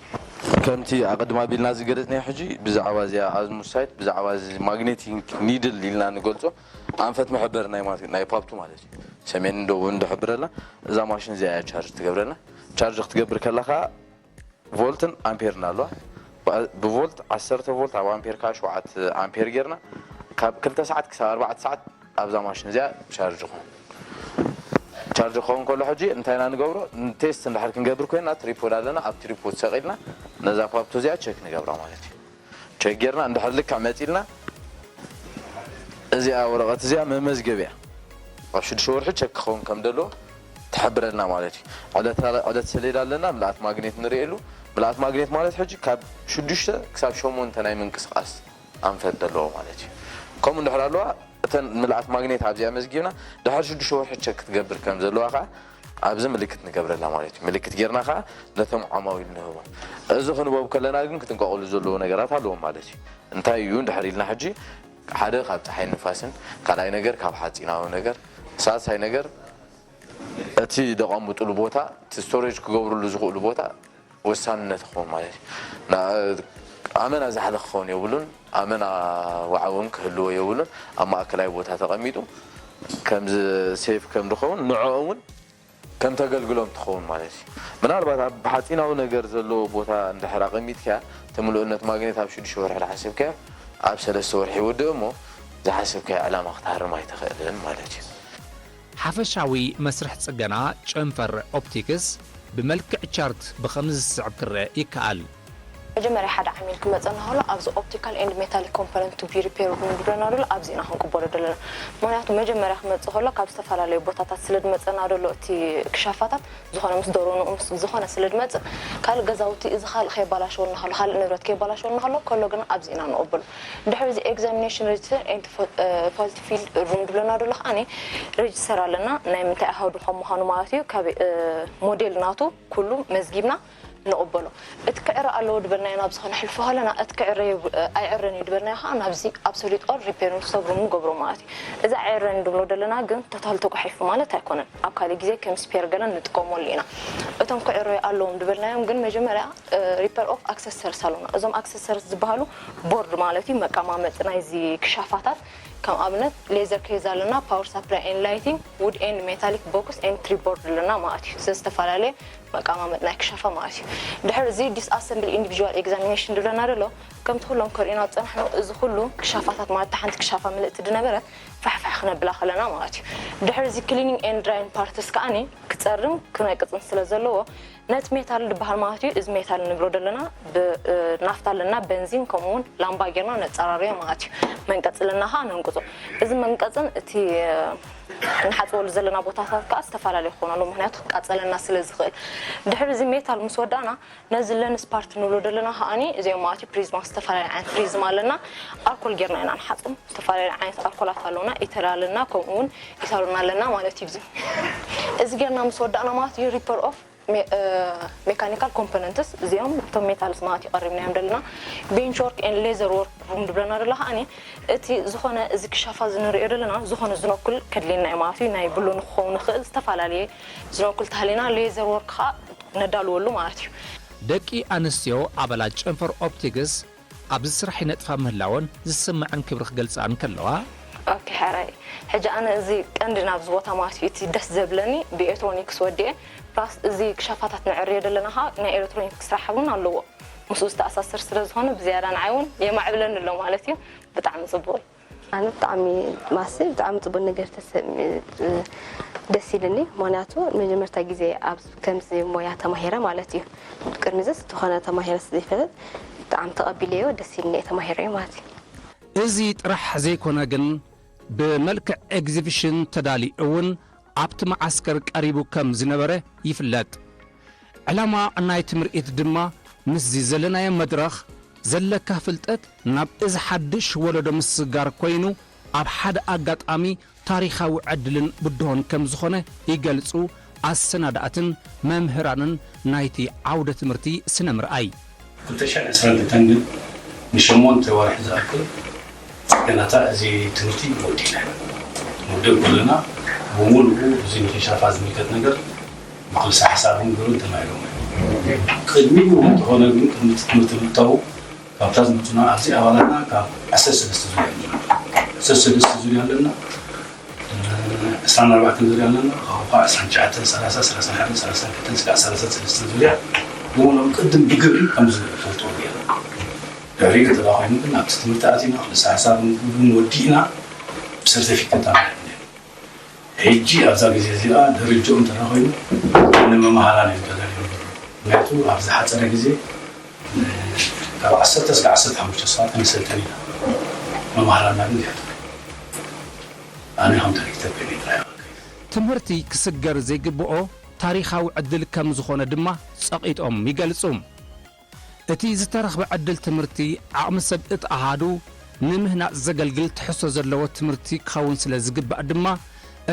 ከምቲ ኣቐድም ኣቢልና ዝገለጽናዮ ሕጂ ብዛዕባ እዚኣ ኣዝሙሳይት፣ ብዛዕባ እዚ ማግኔቲክ ኒድል ኢልና ንገልጾ ኣንፈት መሐበሪ ናይ ማ-፣ ናይ ፓፕቱ ማለት እዩ። ሰሜንን ደቡብን ዝሕብረልና እዛ ማሽን እዚኣ እያ ቻርጅ ትገብረልና። ቻርጅ ክትገብር ከላ ከኣ ቮልትን ኣምፔርን ኣለዋ። ብ-፣ ብቮልት ዓሰርተ ቮልት፣ ኣብ ኣምፔር ከኣ ሸውዓተ ኣምፔር ጌርና ካብ ክልተ ሰዓት ክሳብ ኣርባዕተ ሰዓት ኣብዛ ማሽን እዚኣ ቻርጅ ይኸውን። ቻርጅ ክኸውን ከሎ ሕጂ እንታይ ኢና ንገብሮ? ቴስት እንድሕር ክንገብር ኮይና ትሪፖድ ኣለና። ኣብ ትሪፖድ ሰቒልና ነዛ ፓፕቶ እዚኣ ቸክ ንገብራ ማለት እዩ። ቸክ ጌርና እንድሕር ልክዕ መጺልና እዚኣ ወረቐት እዚኣ መመዝገቢያ ኣብ ሽዱሽተ ወርሒ ቸክ ክኸውን ከም ዘለዎ ትሕብረልና ማለት እዩ። ዕለት፣ ዕለት ሰሌዳ ኣለና፣ ምልኣት ማግኔት ንርእየሉ። ምልኣት ማግኔት ማለት ሕጂ ካብ ሽዱሽተ ክሳብ ሸሞንተ ናይ ምንቅስቓስ ኣንፈት ዘለዎ ማለት እዩ። ከምኡ እንድሕር ኣለዋ፣ እተን ምልኣት ማግኔት ኣብዚኣ መዝጊብና፣ ድሕሪ ሽዱሽተ ወርሒ ቸክ ክትገብር ከም ዘለዋ ከኣ ኣብዚ ምልክት ንገብረላ ማለት እዩ። ምልክት ጌርና ከኣ ነቶም ዓማዊል ንህቦም። እዚ ክንህቦም ከለና ግን ክጥንቀቑሉ ዘለዎ ነገራት ኣለዎም ማለት እዩ። እንታይ እዩ እንድሕር ኢልና ሕጂ፣ ሓደ ካብ ጸሓይን ንፋስን፣ ካልኣይ ነገር ካብ ሓጺናዊ ነገር፣ ሳልሳይ ነገር እቲ ደቐምጡሉ ቦታ፣ እቲ ስቶሬጅ ክገብሩሉ ዝኽእሉ ቦታ ወሳንነት ክኸውን ማለት እዩ። ና-፣ ኣመና ዛሕሊ ክኸውን የብሉን፣ ኣመና ዋዒ እውን ክህልዎ የብሉን። ኣብ ማእከላይ ቦታ ተቐሚጡ ከምዚ ሴፍ ከም ዝኸውን ንዕኦም እውን ከም ተገልግሎም ትኸውን ማለት እዩ። ምናልባት ኣብ ሓጺናዊ ነገር ዘለዎ ቦታ እንድሕር ኣቐሚጥካያ፣ እቲ ምሉእነት ማግኔት ኣብ ሽዱሽተ ወርሒ ዝሓሰብካዮ ኣብ ሰለስተ ወርሒ ይወድእ እሞ ዝሓሰብካዮ ዕላማ ክትሃርም ኣይትኽእልን ማለት እዩ። ሓፈሻዊ መስርሕ ጽገና ጨንፈር ኦፕቲክስ ብመልክዕ ቻርት ብኸምዚ ዝስዕብ ክረአ ይከኣል። መጀመርያ ሓደ ዓሚል ክመጸና ከሎ ኣብዚ ኦፕቲካል ኤንድ ሜታሊክ ኮምፖነንት ቱ ቢ ሪፔርድ ሩም ዝብለና ዘሎ ኣብዚ ኢና ክንቅበሎ ዘለና። ምኽንያቱ መጀመርያ ክመጽእ ከሎ ካብ ዝተፈላለዩ ቦታታት ስለ ዝመጸና ዘሎ እቲ ክሻፋታት ዝኾነ ምስ ዶሮንኡ ምስ ዝኾነ ስለ ዝመጽእ ካልእ ገዛውቲ እዚ ካልእ ከየባላሸወልና ከሎ ካልእ ንብረት ከየባላሸወልና ከሎ ከሎ ግና ኣብዚ ኢና ንቕበሎ። ድሕሪ እዚ ኤግዛሚኔሽን ሬጅስተር ኤንድ ፎ-፣ እ፣ ፋልት ፊልድ ሩም ዝብለና ዘሎ ከዓኒ ሬጅስተር ኣለና። ናይ ምንታይ ኣሃዱ ከም ምዃኑ ማለት እዩ። ካብ፣ እ፣ ሞዴል ናቱ ኩሉ መዝጊብና ንቕበሎ። እቲ ክዕረ ኣለዎ ዝበልናዮ ናብዚ ከነሕልፎ ከለና፣ እቲ ክዕረ የብ-፣ ኣይዕረን እዩ ዝበልናዮ ከዓ ናብዚ ኣብሶሉት ኦር ሪፔር ኦን ሰብ ሩም ንገብሮ ማለት እዩ። እዚ ኣይዕረን እንብሎ ዘለና ግን ቶታል ተጓሒፉ ማለት ኣይኮነን። ኣብ ካልእ ግዜ ከም ስፔር ገለ ንጥቀመሉ ኢና። እቶም ክዕረዩ ኣለዎም ዝበልናዮም ግን መጀመርያ፣ እ፣ ሪፐር ኦፍ ኣክሰሰርስ ኣለና። እዞም ኣክሰሰርስ ዝበሃሉ ቦርድ ማለት እዩ፣ መቀማመጢ ናይዚ ክሻፋታት። ከም ኣብነት ሌዘር ኬዝ ኣለና፣ ፓወር ሳፕላይ ኤንድ ላይቲንግ፣ ውድ ኤንድ ሜታሊክ ቦክስ ኤንድ ትሪ ቦርድ ኣለና ማለት እዩ። ስለዚ ዝተፈላለየ መቀማመጥ ናይ ክሻፋ ማለት እዩ። ድሕሪ እዚ ዲስኣሰምብል ኢንዲቪዥዋል ኤግዛሚኔሽን ዝብለና ዘሎ፣ ከምቲ ኩሎም ከርእዩና ዝጸናሕኑ፣ እዚ ኩሉ ክሻፋታት ማለት እታ ሓንቲ ክሻፋ ምልእቲ ዝነበረት ፋሕፋሕ ክነብላ ከለና ማለት እዩ። ድሕሪ እዚ ክሊኒንግ ኤንድ ድራይን ፓርትስ ከኣኒ ክጸርን ክነቅጽን ስለ ዘለዎ፣ ነቲ ሜታል ዝበሃል ማለት እዩ። እዚ ሜታል ንብሎ ዘለና ብናፍታ ኣለና፣ በንዚን፣ ከምኡ እውን ላምባ ጌርና ነፀራርዮ ማለት እዩ። መንቀፂ ኣለና ከዓ ነንቅፆ። እዚ መንቀፅን እቲ ንሓፅበሉ ዘለና ቦታታት ከዓ ዝተፈላለዩ ክኾኑ ኣለዎ፣ ምክንያቱ ክቃፀለና ስለ ዝኽእል። ድሕሪ እዚ ሜታል ምስ ወዳእና ነዚ ለንስ ፓርት ንብሎ ዘለና ከዓኒ እዚኦም ማለት እዩ ፕሪዝማ፣ ዝተፈላለዩ ዓይነት ፕሪዝማ ኣለና። ኣልኮል ጌርና ኢና ንሓፅቦም። ዝተፈላለዩ ዓይነት ኣልኮላት ኣለውና፣ ኢተር ኣለና፣ ከምኡ እውን ኢታሎን ኣለና ማለት እዩ። እዚ ጌርና ምስ ወዳእና ማለት እዩ ሪፐር ኦፍ ሜካኒካል ኮምፖነንትስ እዚኦም እቶም ሜታልስ ማለት እዩ ቀሪብናዮም ዘለና። ቤንች ወርክ ኤን ሌዘር ወርክ ሩም ድብለና ደላ ከዓኒ እቲ ዝኾነ እዚ ክሻፋ ዝንሪኦ ዘለና ዝኾነ ዝነኩል ከድልየና እዩ ማለት እዩ። ናይ ብሎን ክኸውን ይኽእል፣ ዝተፈላለየ ዝነኩል ተሃሊና ሌዘር ወርክ ከዓ ነዳልወሉ ማለት እዩ። ደቂ ኣንስትዮ ኣባላት ጨንፈር ኦፕቲክስ ኣብዚ ስራሕ ይነጥፋ ምህላወን ዝስምዐን ክብሪ ክገልጻ እንከለዋ፣ ኦኬ ሕራይ። ሕጂ ኣነ እዚ ቀንዲ ናብዚ ቦታ ማለት እዩ እቲ ደስ ዘብለኒ ብኤሌክትሮኒክስ ወዲኤ ፕላስ እዚ ክሻፋታት ንዕርዮ ዘለና ከዓ ናይ ኤሌክትሮኒክስ ስራሕ እውን ኣለዎ። ምስኡ ዝተኣሳሰር ስለ ዝኾነ ብዝያዳ ንዓይ እውን የማዕብለኒ ኣሎ ማለት እዩ። ብጣዕሚ ፅቡቅ እዩ። ኣነ ብጣዕሚ ማሲ ብጣዕሚ ፅቡቅ ነገር ተሰሚ ደስ ኢልኒ። ምክንያቱ መጀመርታ ግዜ ኣብ ከምዚ ሞያ ተማሂረ ማለት እዩ። ቅድሚ ዝስ ዝኾነ ተማሂረ ዘይፈልጥ ብጣዕሚ ተቐቢለዮ ደስ ኢልኒ እየ ተማሂረዮ ማለት እዩ። እዚ ጥራሕ ዘይኮነ ግን ብመልክዕ ኤግዚቢሽን ተዳልዩ እውን ኣብቲ መዓስከር ቀሪቡ ከም ዝነበረ ይፍለጥ። ዕላማ ናይቲ ምርኢት ድማ ምስዚ ዘለናዮ መድረኽ ዘለካ ፍልጠት ናብ እዚ ሓድሽ ወለዶ ምስግጋር ኮይኑ ኣብ ሓደ ኣጋጣሚ ታሪኻዊ ዕድልን ብድሆን ከም ዝኾነ ይገልጹ ኣሰናዳእትን መምህራንን ናይቲ ዓውደ ትምህርቲ ስነ ምርኣይ። ክልተ ሽሕን ዕስራን ክልተን ግን ንሸሞንተ ወርሒ ዝኣክል ገናታ እዚ ትምህርቲ ወዲእና ንውድእ ከለና ብምሉኡ እዚ ንክሻፋ ዝምልከት ነገር ብክልሰ ሓሳብን ግብርን ተማሂሮም እዮም። ቅድሚኡ እንተኾነ ግን ቅድሚ እቲ ትምህርቲ ምእታዉ ካብታ ዝመፁና ኣብዚ ኣባላትና ካብ ዓሰርተ ሰለስተ ዙርያ ኣለና። ዓሰርተ ሰለስተ ዙርያ ኣለና። ዕስራን ኣርባዕተን ዙርያ ኣለና። ካብኡ ከዓ ዕስራን ትሽዓተን፣ ሰላሳ፣ ሰላሳን ሓደን፣ ሰላሳን ክልተን ስጋዕ ሰላሳን ሰለስተን ዙርያ ብምሉኦም ቅድም ብግብሪ ከም ዝፈልጥዎ ገይርና። ድሕሪኡ እንተደኣ ኮይኑ ግን ኣብቲ ትምህርቲ ኣቲና ክልሰ ሓሳብ እውን ወዲእና ብሰርተፊኬት ኣመልኪትና። ሕጂ ኣብዛ ግዜ እዚኣ ደረጅኦም እንተደኣ ኮይኑ ንመምሃራን እዮም ተዳልዮም ዘለዉ። ምክንያቱ ኣብ ዝሓፀረ ግዜ ካብ ዓሰርተ እስካብ ዓሰርተ ሓሙሽተ ሰባት ነሰልጥን ኢና። መምሃራንና ግን ዲያታ ኣነ ከም ዳይሬክተር ኮይነ ጥራይ ኣበርክት። ትምህርቲ ክስገር ዘይግብኦ ታሪኻዊ ዕድል ከም ዝኾነ ድማ ጸቒጦም ይገልጹ። እቲ ዝተረኽበ ዕድል ትምህርቲ ዓቕሚ ሰብ እቲ ኣሃዱ ንምህናጽ ዘገልግል ትሕዝቶ ዘለዎ ትምህርቲ ክኸውን ስለ ዝግባእ ድማ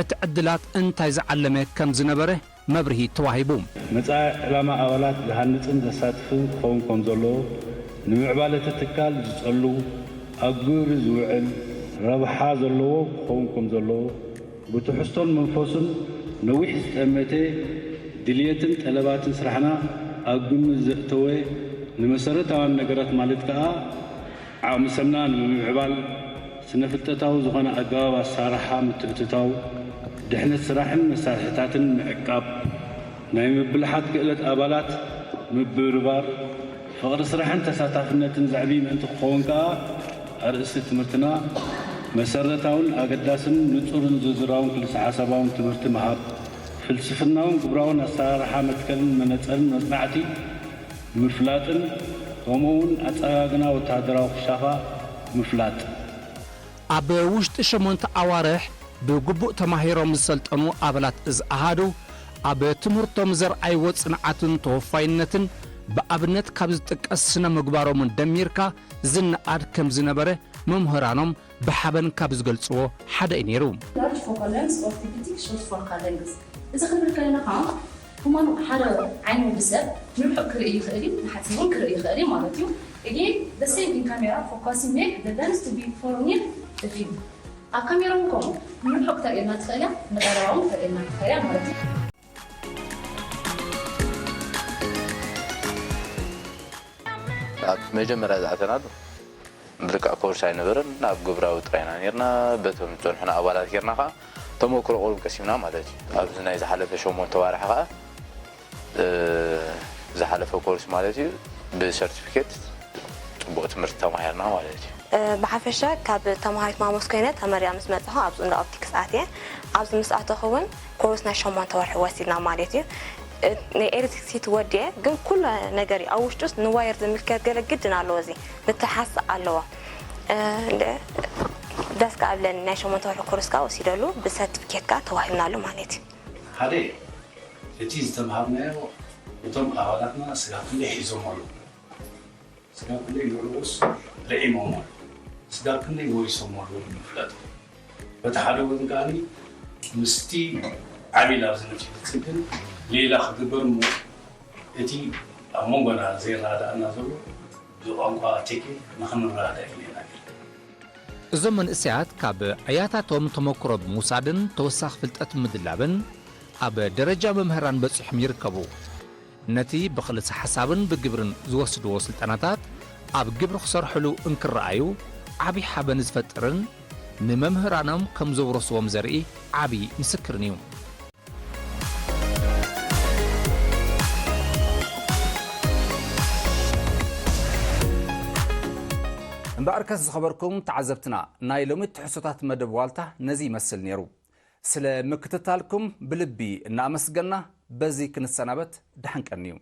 እቲ ዕድላት እንታይ ዝዓለመ ከም ዝነበረ መብርሂ ተዋሂቡ። መጻኢ ዕላማ ኣባላት ዝሃንጽን ዘሳትፍን ክኸውን ከም ዘለዎ፣ ንምዕባለ እቲ ትካል ዝጸሉ፣ ኣብ ግብሪ ዝውዕል፣ ረብሓ ዘለዎ ክኸውን ከም ዘለዎ፣ ብትሕዝቶን መንፈሱን ነዊሕ ዝጠመተ ድልየትን ጠለባትን ስራሕና ኣብ ግምት ዘእተወ ንመሰረታውያን ነገራት ማለት ከኣ ዓቕሚ ሰብና ንምምዕባል ስነ-ፍልጠታዊ ዝኾነ ኣገባብ ኣሰራርሓ ምትእትታው፣ ድሕነት ስራሕን መሳርሒታትን ምዕቃብ፣ ናይ ምብልሓት ክእለት ኣባላት ምብርባር፣ ፍቕሪ ስራሕን ተሳታፍነትን ዘዕብይ ምእንቲ ክኸውን ከኣ ኣርእስቲ ትምህርትና መሰረታውን ኣገዳስን ንጹርን ዝርዝራውን ክልሰ ሓሳባውን ትምህርቲ ምሃብ፣ ፍልስፍናውን ግብራውን ኣሰራርሓ መትከልን መነጸርን መጽናዕቲ ምፍላጥን ከምኡ እውን ኣጸጋግና ወተሃደራዊ ክሻፋ ምፍላጥ። ኣብ ውሽጢ ሸሞንተ ኣዋርሕ ብግቡእ ተማሂሮም ዝሰልጠኑ ኣባላት እዚ ኣሃዱ ኣብ ትምህርቶም ዘርኣይዎ ጽንዓትን ተወፋይነትን ብኣብነት ካብ ዝጥቀስ ስነ ምግባሮምን ደሚርካ ዝነኣድ ከም ዝነበረ መምህራኖም ብሓበን ካብ ዝገልጽዎ ሓደ እዩ ነይሩ። Large focal length or typetic short focal length እዚ ክንብል ከለና ከዓ ሁማን ሓደ ዓይኒ ወዲ ሰብ ንርሑቕ ክርኢ ይኽእል እዩ፣ ንሓፂር እውን ክርኢ ይኽእል እዩ ማለት እዩ። Again the same in camera focusing make the lens to be for near the field ኣብ ካሜራ እውን ከምኡ ንርሑቕ ክተርእየና ትኽእል እያ፣ ንቐረባ እውን ክተርእየና ትኽእል እያ ማለት እዩ። ኣብ መጀመርያ ዝኣተናሉ ብልክዕ ኮርስ ኣይነበረን፣ ኣብ ግብራዊ ጥራይ ኢና ነርና። በቶም ዝጸንሑና ኣባላት ጌርና ከኣ ተመክሮ ቁሩብ ቀሲምና ማለት እዩ። ኣብዚ ናይ ዝሓለፈ ሸሞንተ ዋርሒ ከኣ ዝሓለፈ ኮርስ ማለት እዩ ብሰርቲፊኬት ጽቡቕ ትምህርቲ ተማሂርና ማለት እዩ። ብሓፈሻ ካብ ተማሃሪት ማሞስ ኮይነ ተመሪቐ ምስ መጻኹ ኣብዚ እንዳ ኦፕቲክስ ኣትየ። ኣብዚ ምስ ኣተኹ እውን ኮርስ ናይ ሸሞንተ ወርሒ ወሲድና ማለት እዩ። ናይ ኤሌክትሪክሲቲ ወዲኤ ግን ኩሉ ነገር እዩ ኣብ ውሽጡ ውስጥ ንዋየር ዝምልከት ገለ ግድን ኣለዎ። እዚ ምትሓስ ኣለዎ። ደስ ከኣብለን ናይ ሸሞንተ ወርሒ ኮርስ ከዓ ወሲደሉ ብሰርቲፊኬት ከዓ ተዋሂብናሉ ማለት እዩ። ሓደ እቲ ዝተምሃርናዮ እቶም ኣባላትና ስጋ ክንደይ ሒዞም ኣለዉ፣ ስጋ ክንደይ ንዕኡስ ለዒሞም ኣለዉ፣ ስጋ ክንደይ ወሪሶም ኣለዉ ንምፍላጥ። በቲ ሓደ ወገን ከዓኒ ምስቲ ዓቢ ላብ ዝነፊ ዝጽግን ሌላ ክግበር እሞ እቲ ኣብ መንጎና ዘይረዳእና ዘሎ ብቋንቋ ቴክኒክ ንኽንረዳእ ኢና። እዞም መንእሰያት ካብ ኣያታቶም ተመክሮ ብምውሳድን ተወሳኺ ፍልጠት ብምድላብን ኣብ ደረጃ መምህራን በጺሖም ይርከቡ። ነቲ ብኽልሰ ሓሳብን ብግብርን ዝወስድዎ ስልጠናታት ኣብ ግብሪ ክሰርሕሉ እንክረኣዩ ዓቢ ሓበን ዝፈጥርን ንመምህራኖም ከም ዘውረስዎም ዘርኢ ዓቢ ምስክርን እዩ። እምበኣርከስ ዝኸበርኩም ተዓዘብትና ናይ ሎሚ ትሕዝቶታት መደብ ዋልታ ነዚ ይመስል ነይሩ። ስለ ምክትታልኩም ብልቢ እናኣመስገና በዚ ክንሰናበት ደሓን ቀንዩ።